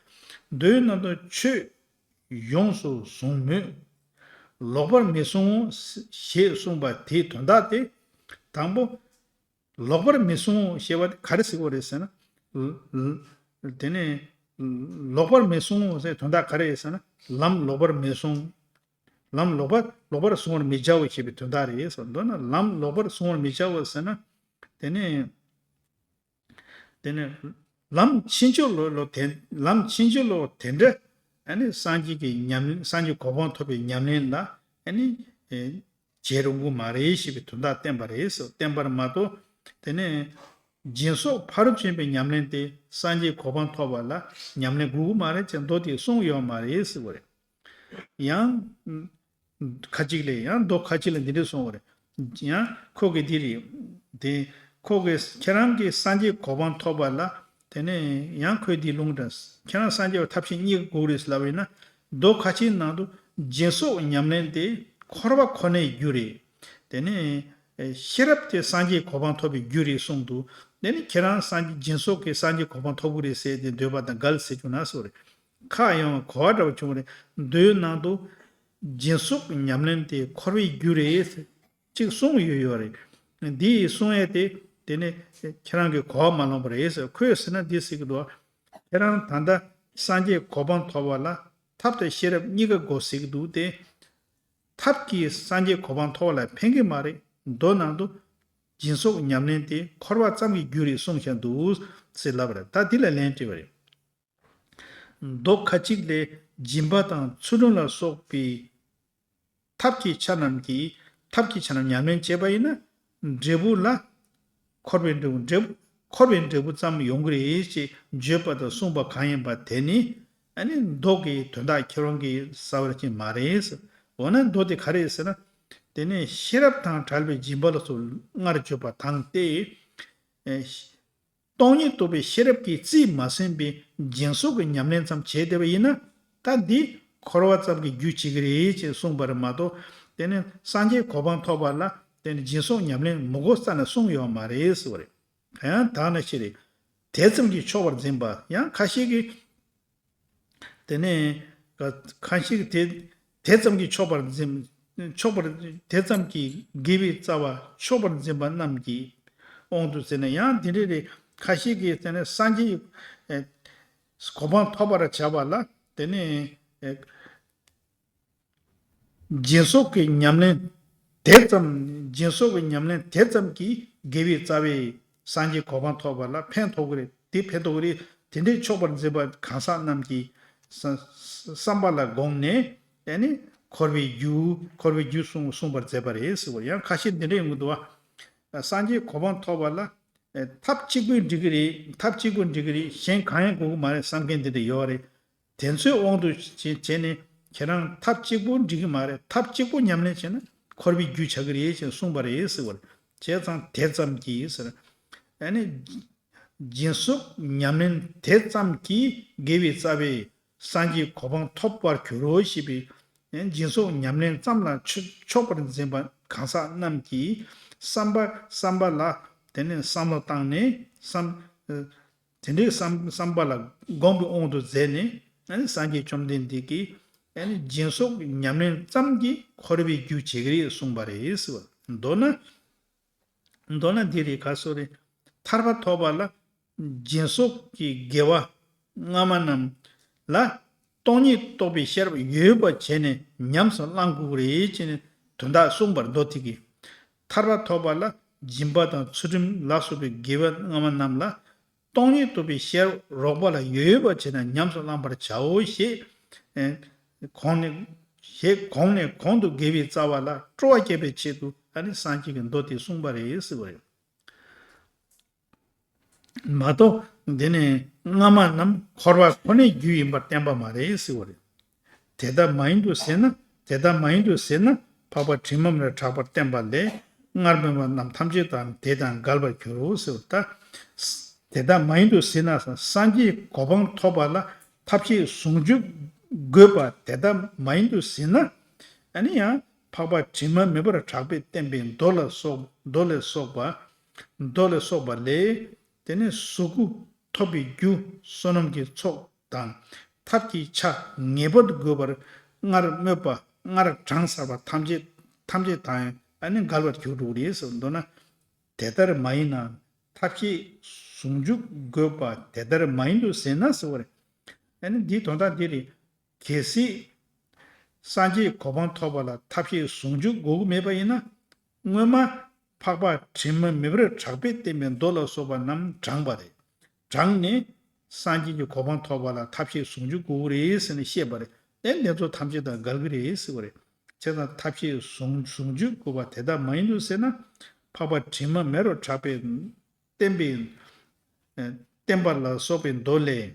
མདོའི་ནང་དུ་ཆོས། ཡོངས་སུ་བཟུང་མོད། ལོག་པར་མི་བཟུང་ཞེས་གསུངས་པ་དེའི་དོན་དག་སྟེ། དང་པོ། ལོག་པར་མི་བཟུང་ཞེས་པ་དེ་ག་རེ་ཟེར་དགོས་རེད་ཟེར་ན། དེ་ནས། ལོག་པར་མི་བཟུང་ཟེར་དོན་དག་ག་རེ་རེད་ཟེར་ན། ལམ་ལོག་པར་མི་བཟུང་། ལམ་ལོག་པ་ལོག་པར་བཟུང་བར་མི་བྱའོ་ཞེས་པའི་དོན་དག་རེད་ཟེར། མདོར་ན་ལམ་ལོག་པར་བཟུང་བར་མི་བྱའོ་ཟེར་ན། དེ་ནས། དེ་ནས་ལམ་ཕྱིན་ཅི་ལོག་ལོག་དེ། ལམ་ཕྱིན་ཅི་ལོག་དེ་འདྲ། ཨ་ནི་སངས་རྒྱས་ཀྱི་ཉམས་ལེན། སངས་རྒྱས་གོ་འཕང་ཐོབ་པའི་ཉམས་ལེན་ལ། ཨ་ནི། ཨེ། བྱེད་རུང་གི་མ་རེད་ཞེས་པའི་དོན་དག་བསྟན་པ་རེད་ཟེར། བསྟན་པར་མ་གཏོགས། དེ་ནས། སྦྱིན་སོགས་ཕ་རོལ་ཕྱིན་པའི་ཉམས་ལེན་དེ་སངས་རྒྱས་གོ་འཕང་ཐོབ་པ་ལ་ཉམས་ལེན་དགོས་ཀྱི་མ་རེད་ཅེས་མདོ་དེས་གསུངས་ཡོད་མ་རེད་ཟེར་བ་རེད། ཡང་། ཁ་ཅིག་ལས། ཡང་མདོ་ཁ་ཅིག་ལ་འདི་འདྲ་གསུངས་པ་རེད། ཡང་ཁོ་གིས་འདི་རེད། དེ། ཁོ་གིས་ཁྱེད་རང་གིས་སངས་རྒྱས་གོ་འཕང་ཐོབ་པ་ལ། དེ་ནས་ཡང་ཁོས་འདི་ལུང་དྲངས། ཁྱེད་རང་སངས་རྒྱས་པ་ཐབས་ཤེས་གཉིས་ཀ་དགོས་རེད་ལབ་ཡིན་ན། མདོ་ཁ་ཅིག་ནང་དུ་སྦྱིན་སོགས་ཉམས་ལེན་དེ་འཁོར་བ་ཁོ་ནའི་རྒྱུ་རེད། དེ་ནས་ཤེས་རབ་དེ་སངས་རྒྱས་གོ་འཕང་ཐོབ་པའི་རྒྱུ་རེད་གསུངས་འདུག་དེ་ནས་ཁྱེད་རང་སངས་རྒྱས། སྦྱིན་སོགས་ཀྱིས་སངས་རྒྱས་གོ་འཕང་ཐོབ་ཀྱི་རེད་ཟེར་ཏེ་འདོད་པ་དང་འགལ་ཟེར་བྱུང་ན་སོ་རེད། ཁ་ཡང་གོ་བ་འདྲ་བ་བྱུང་བ་རེད། མདོའི་ནང་དུ་སྦྱིན་སོགས་ཉམས་ལེན་དེ་འཁོར་བའི་རྒྱུ་རེད་ཅིག་གསུངས་ཡོད་ཡོད་རེད། འདི་ཡི་གསུང་ཡས་དེ་དེ་ནས་ཁྱེད་རང་གི་གོ་བ་མ་ལོངས་པ་རེད་ཟེར། ཁོས་ཟེར་ན་འདི་ཟེར་གི་འདུག་ཁྱེད་རང་ད་ལྟ་སངས་རྒྱས་གོ་འཕང་ཐོབ་པ་ལ་ཐབས་དང་ཤེས་རབ་གཉིས་ཀ་དགོས་ཟེར་གི་འདུག་སྟེ། ཐབས་ཀྱིས་སངས་རྒྱས་གོ་འཕང་ཐོབ་པ་ལ་ཕན་གི་མ་རེད། མདོ་ནང་དུ་སྦྱིན་སོགས་ཉམས་ལེན་དེ་འཁོར་བ་ཙམ་གྱི་རྒྱུ་རེད་གསུངས་བཞག་འདུག་ཟེར་ལབ་པ་རེད། ད་འདི་ལ་ལན་དྲིས་པ་རེད། མདོ་ཁ་ཅིག་ལས་སྦྱིན་པ་དང་ཚུལ་ཁྲིམས་ལ་སོགས་པའི་ཐབས་ཀྱི་ཆ་རྣམས་ཀྱིས། ཐབས་ཀྱི་ཆ་རྣམས་ཉམས་ལེན་བྱས་པ་ཡིན་ན། འབྲས་བུ་ལ། འཁོར་བའི་འབྲས་བུ། འབྲས་བུ། འཁོར་བའི་འབྲས་བུ་ཙམ་ཡོང་གི་རེད་ཅེས་བརྗོད་པ་དང་གསུངས་པ་གང་ཡིན་པ་དེ་ནི་ཨ་ནི་མདོ་གི་དོན་དག་ཁྱེད་རང་གིས་གསལ་བར་ཅིག་མ་རེད། འོ་ན་མདོ་དེ་ག་རེ་ཟེར་ན། དེ་ནས་ཤེས་རབ་དང་བྲལ་བའི་སྦྱིན་པ་ལ་སོགས་སྔར་བརྗོད་པ་དང་སྟེ། སྟོང་ཉིད་རྟོགས་པའི་ཤེས་རབ་ཀྱིས་རྩིས་མ་ཟིན་པའི་སྦྱིན་སོགས་ཀྱི་ཉམས་ལེན་ཙམ་བྱས་བསྡད་པ་ཡིན་ན། ད་འདི་འཁོར་བ་ཙམ་གྱི་རྒྱུ་བྱེད་ཀྱི་རེད་ཅེས་གསུངས་པ་རེད་མ་གཏོགས། དེ་ནི་སངས་རྒྱས་གོ་འཕང་ཐོབ་པ་ལ་དེ་ནི་སྦྱིན་སོགས་ཉམས་ལེན་མི་དགོས་རྩ་ནས་གསུངས་ཡོད་མ་རེད་ཟེར་བ་རེད། གང་ཡང་དག་ན་ཤེས་རེད། དེ་ཙམ་གྱིས་ཆོག་པར་འཛིན་པ་ཡང་ཁ་ཤས་ཀྱིས། དེ་ནས་ཁ་ཤས་ཀྱིས་དེ་དེ་ཙམ་གྱིས་ཆོག་པར་འཛིན། ཆོག་པར། དེ་ཙམ་གྱིས་དགེ་བའི་རྩ་བ་ཆོག་པར་འཛིན་པ་རྣམས་ཀྱི་དབང་དུ་ཟེར་ན་ཡང་དེ་འདྲའི་རེད། ཁ་ཤས་ཀྱིས་ཟེར་ན་སངས་རྒྱས་གོ་འཕང་ཐོབ་པར་བྱ་བ་ལ་དེ་ནས་སྦྱིན་སོགས་ཀྱི་ཉམས་ལེན་དེ་ཙམ། སྦྱིན་སོགས་ཀྱི་ཉམས་ལེན་དེ་ཙམ་གྱིས་དགེ་བའི་རྩ་བས་སངས་རྒྱས་གོ་འཕང་ཐོབ་པ་ལ་ཕན་ཐོགས་ཀྱི་རེད། དེ་ཕན་ཐོགས་ཀྱི་རེད། དེ་འདྲའི་ཆོག་པར་འཛིན་པ་གང་ཟག་རྣམས་ཀྱི་བསམ་བསམ་པ་ལ་དགོངས་ནས་ཨ་ནི་འཁོར་བའི་རྒྱུ། འཁོར་བའི་རྒྱུ་གསུངས་གསུངས་པར་མཛད་པ་རེད་ཟེར་བ། ཡང་ཁ་ཤས་འདི་འདྲ་ཡོང་གི་འདུག་བ། སངས་རྒྱས་གོ་འཕང་ཐོབ་པ་ལ་ཐབས་གཅིག་པུས་འགྲིག་གི་རེད། ཐབས་གཅིག་པུས་འགྲིག་གི་རེད། གཞན་གང་ཡང་དགོས་ཀྱི་མ་རེད་བསམ་མཁན་འདི་འདྲ་ཡོད་རེད། དེ་ཚོའི་དབང་དུ་བྱས་བྱས་ནས་ཁྱེད་རང་ཐབས་གཅིག་པུ་འགྲིག་གི་མ་རེད། ཐབས་གཅིག་པུ་ཉམས་ལེན་བྱས་ན་འཁོར་བའི་རྒྱུ་ཆགས་ཀྱི་རེད་ཅེས་གསུངས་པ་རེད་ཟེར་བ་རེད། བྱས་ཙང་དེ་ཙམ་གྱིས་ཟེར། ཨ་ནི་སྦྱིན་སོགས་ཉམས་ལེན་དེ་ཙམ་གྱིས་དགེ་བའི་རྩ་བས་སངས་རྒྱས་གོ་འཕང་ཐོབ་པར་འགྱུར་རོ་ཞེས་པའི་སྦྱིན་སོགས་ཉམས་ལེན་ཙམ་ལ་ཆོག་ཆོག་པར་འཛིན་པ་གང་ཟག་རྣམས་ཀྱིས་བསམ་པ་བསམ་པ་ལ་དེ་ནས་བསམ་བློ་བཏང་ནས་བསམ། དེ་འདྲའི་བསམ་བསམ་པ་ལ་དགོངས་པའི་དབང་དུ་མཛད་ནས་ཨ་ནི་སངས་རྒྱས་བཅོམ་ལྡན་འདས་ཀྱིས་ཨ་ནི་སྦྱིན་སོགས་ཉམས་ལེན་ཙམ་གྱིས་འཁོར་བའི་རྒྱུ་བྱེད་ཀྱི་རེད་གསུངས་པ་རེད་ཟེར་བ། མདོར་ན། མདོར་ན་འདི་རེད། ག་སོ་རེད། ཐར་པ་ཐོབ་པ་ལ་སྦྱིན་སོགས་ཀྱི་དགེ་བ་སྔ་མ་རྣམས་ལ་སྟོང་ཉིད་རྟོགས་པའི་ཤེས་རབ་ཡོད་པ་བྱས་ནས་ཉམས་སུ་བླང་དགོས་ཀྱི་རེད་ཅེས་ནས་དོན་དག་གསུངས་པར་མདོ་དེ་གིས། ཐར་པ་ཐོབ་པ་ལ་སྦྱིན་པ་དང་ཚུལ་ཁྲིམས་ལ་སོགས་པའི་དགེ་བ་སྔ་མ་རྣམས་ལ་སྟོང་ཉིད་རྟོགས་པའི་ཤེས་རབ་རོགས་པ་ལ་ཡོད་པ་བྱས་ན་ཉམས་སུ་བླང་བར་བྱའོ་ཞེས། ཨེ། གོང་ནས། ཞེས་གོང་ནས་གོང་དུ་དགེ་བའི་རྩ་བ་ལ་སྤྲོ་བ་བསྐྱེད་པའི་ཆེད་དུ་ཨ་ནི་སངས་རྒྱས་ཀྱིས་མདོ་དེ་གསུངས་པ་རེད་ཟེར་བ་རེད། མ་གཏོགས་འདི་ནི་སྔ་མ་རྣམས་འཁོར་བ་ཁོ་ནའི་རྒྱུ་ཡིན་པར་བསྟན་པ་མ་རེད་ཟེར་བ་རེད། དེ་ལྟ་མ་ཡིན་དུ་ཟེར་ན། དེ་ལྟ་མ་ཡིན་དུ་ཟེར་ན་འཕགས་པ་དྲི་མ་མེད་པར་གྲགས་པར་བསྟན་པ་ལས་སྔར་སྨོས་པ་རྣམས་ཐམས་ཅད་དང་དེ་དང་འགལ་བར་འགྱུར་རོ་ཟེར་བ་ལྟར། དེ་ལྟ་མ་ཡིན་དུ་ཟེར་ན་སངས་རྒྱས་གོ་འཕང་ཐོབ་པ་ལ་ཐབས་ཤེས་ཟུང་འཇུག་དགོས་པ་དེ་ལྟ་མ་ཡིན་དུ་ཟེར་ན། ཨ་ནི་ཡང་འཕགས་པ་དྲི་མ་མེད་པར་གྲགས་པས་བསྟན་པའི་མདོ་ལ་སོགས། མདོ་ལ་སོགས་པ། མདོ་ལ་སོགས་པ་ལས་དེ་ནི་གཟུགས་སྐུ་ཐོབ་པའི་རྒྱུ་བསོད་ནམས་ཀྱི་ཚོགས་དང་ཐབས་ཀྱི་ཆ་ངེས་པར་དུ་དགོས་པར་སྔར་སྨོས་པ་སྔར་དྲངས་ཚར་བ་ཐམས་ཅད་ཐམས་ཅད་དང་ཡང་ཨ་ནི་འགལ་བར་གྱུར་འགྲོ་གི་རེད་ཟེར། མདོར་ན། དེ་ལྟར་མ་ཡིན་ན། ཐབས་ཤེས་ཟུང་འཇུག་དགོས་པ་དེ་ལྟར་མ་ཡིན་དུ་ཟེར་ན་ཟེར་བ་རེད། ཨ་ནི་འདིའི་དོན་དག་འདི་རེད། གལ་སྲིད་སངས་རྒྱས་གོ་འཕང་ཐོབ་པ་ལ་ཐབས་ཤེས་ཟུང་འཇུག་དགོས་ཀྱི་མེད་པ་ཡིན་ན། སྔོན་མ་འཕགས་པ་དྲི་མ་མེད་པར་གྲགས་པས་བསྟན་པའི་མདོ་ལ་སོགས་པ་རྣམས་དྲངས་པ་རེད། དྲངས་ནས་སངས་རྒྱས་ཀྱི་གོ་འཕང་ཐོབ་པ་ལ་ཐབས་ཤེས་ཟུང་འཇུག་དགོས་ཀྱི་རེད་ཟེར་ནས་བཤད་པ་རེད། ཨེ་འདི་ཚོ་ཐམས་ཅད་དང་འགལ་གྱི་རེད་ཟེར་བ་རེད། བྱས་ཙང་ཐབས་ཤེས་ཟུང་ཟུང་འཇུག་དགོས་པ་དེ་ལྟ་མ་ཡིན་དུ་ཟེར་ན། འཕགས་པ་དྲི་མ་མེད་པར་གྲགས་པས་བསྟན་པའི་ཨ་བསྟན་པ་ལ་སོགས་པའི་མདོ་ལས།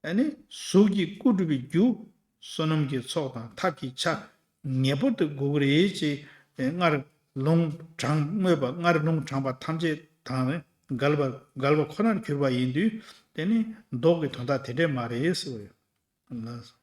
ཨ་ནི་གཟུགས་ཀྱི་སྐུ་འགྲུབ་པའི་རྒྱུ་བསོད་ནམས་ཀྱི་ཚོགས་དང་ཐབས་ཀྱི་ཆ་ངེས་པར་དུ་དགོས་ཀྱི་རེད་ཅེས་སྔར་ལུང་དྲངས་སྨོས་པ་སྔར་ལུང་དྲངས་པ་ཐམས་ཅད་དང་འགལ་བ་འགལ་བ་ཁོ་ནར་གྱུར་པ་ཡིན་དུས་དེ་ནི་མདོ་གི་དོན་དག་དེ་འདྲས་མ་རེད་ཟེར་བ་རེད། ལགས་སོ།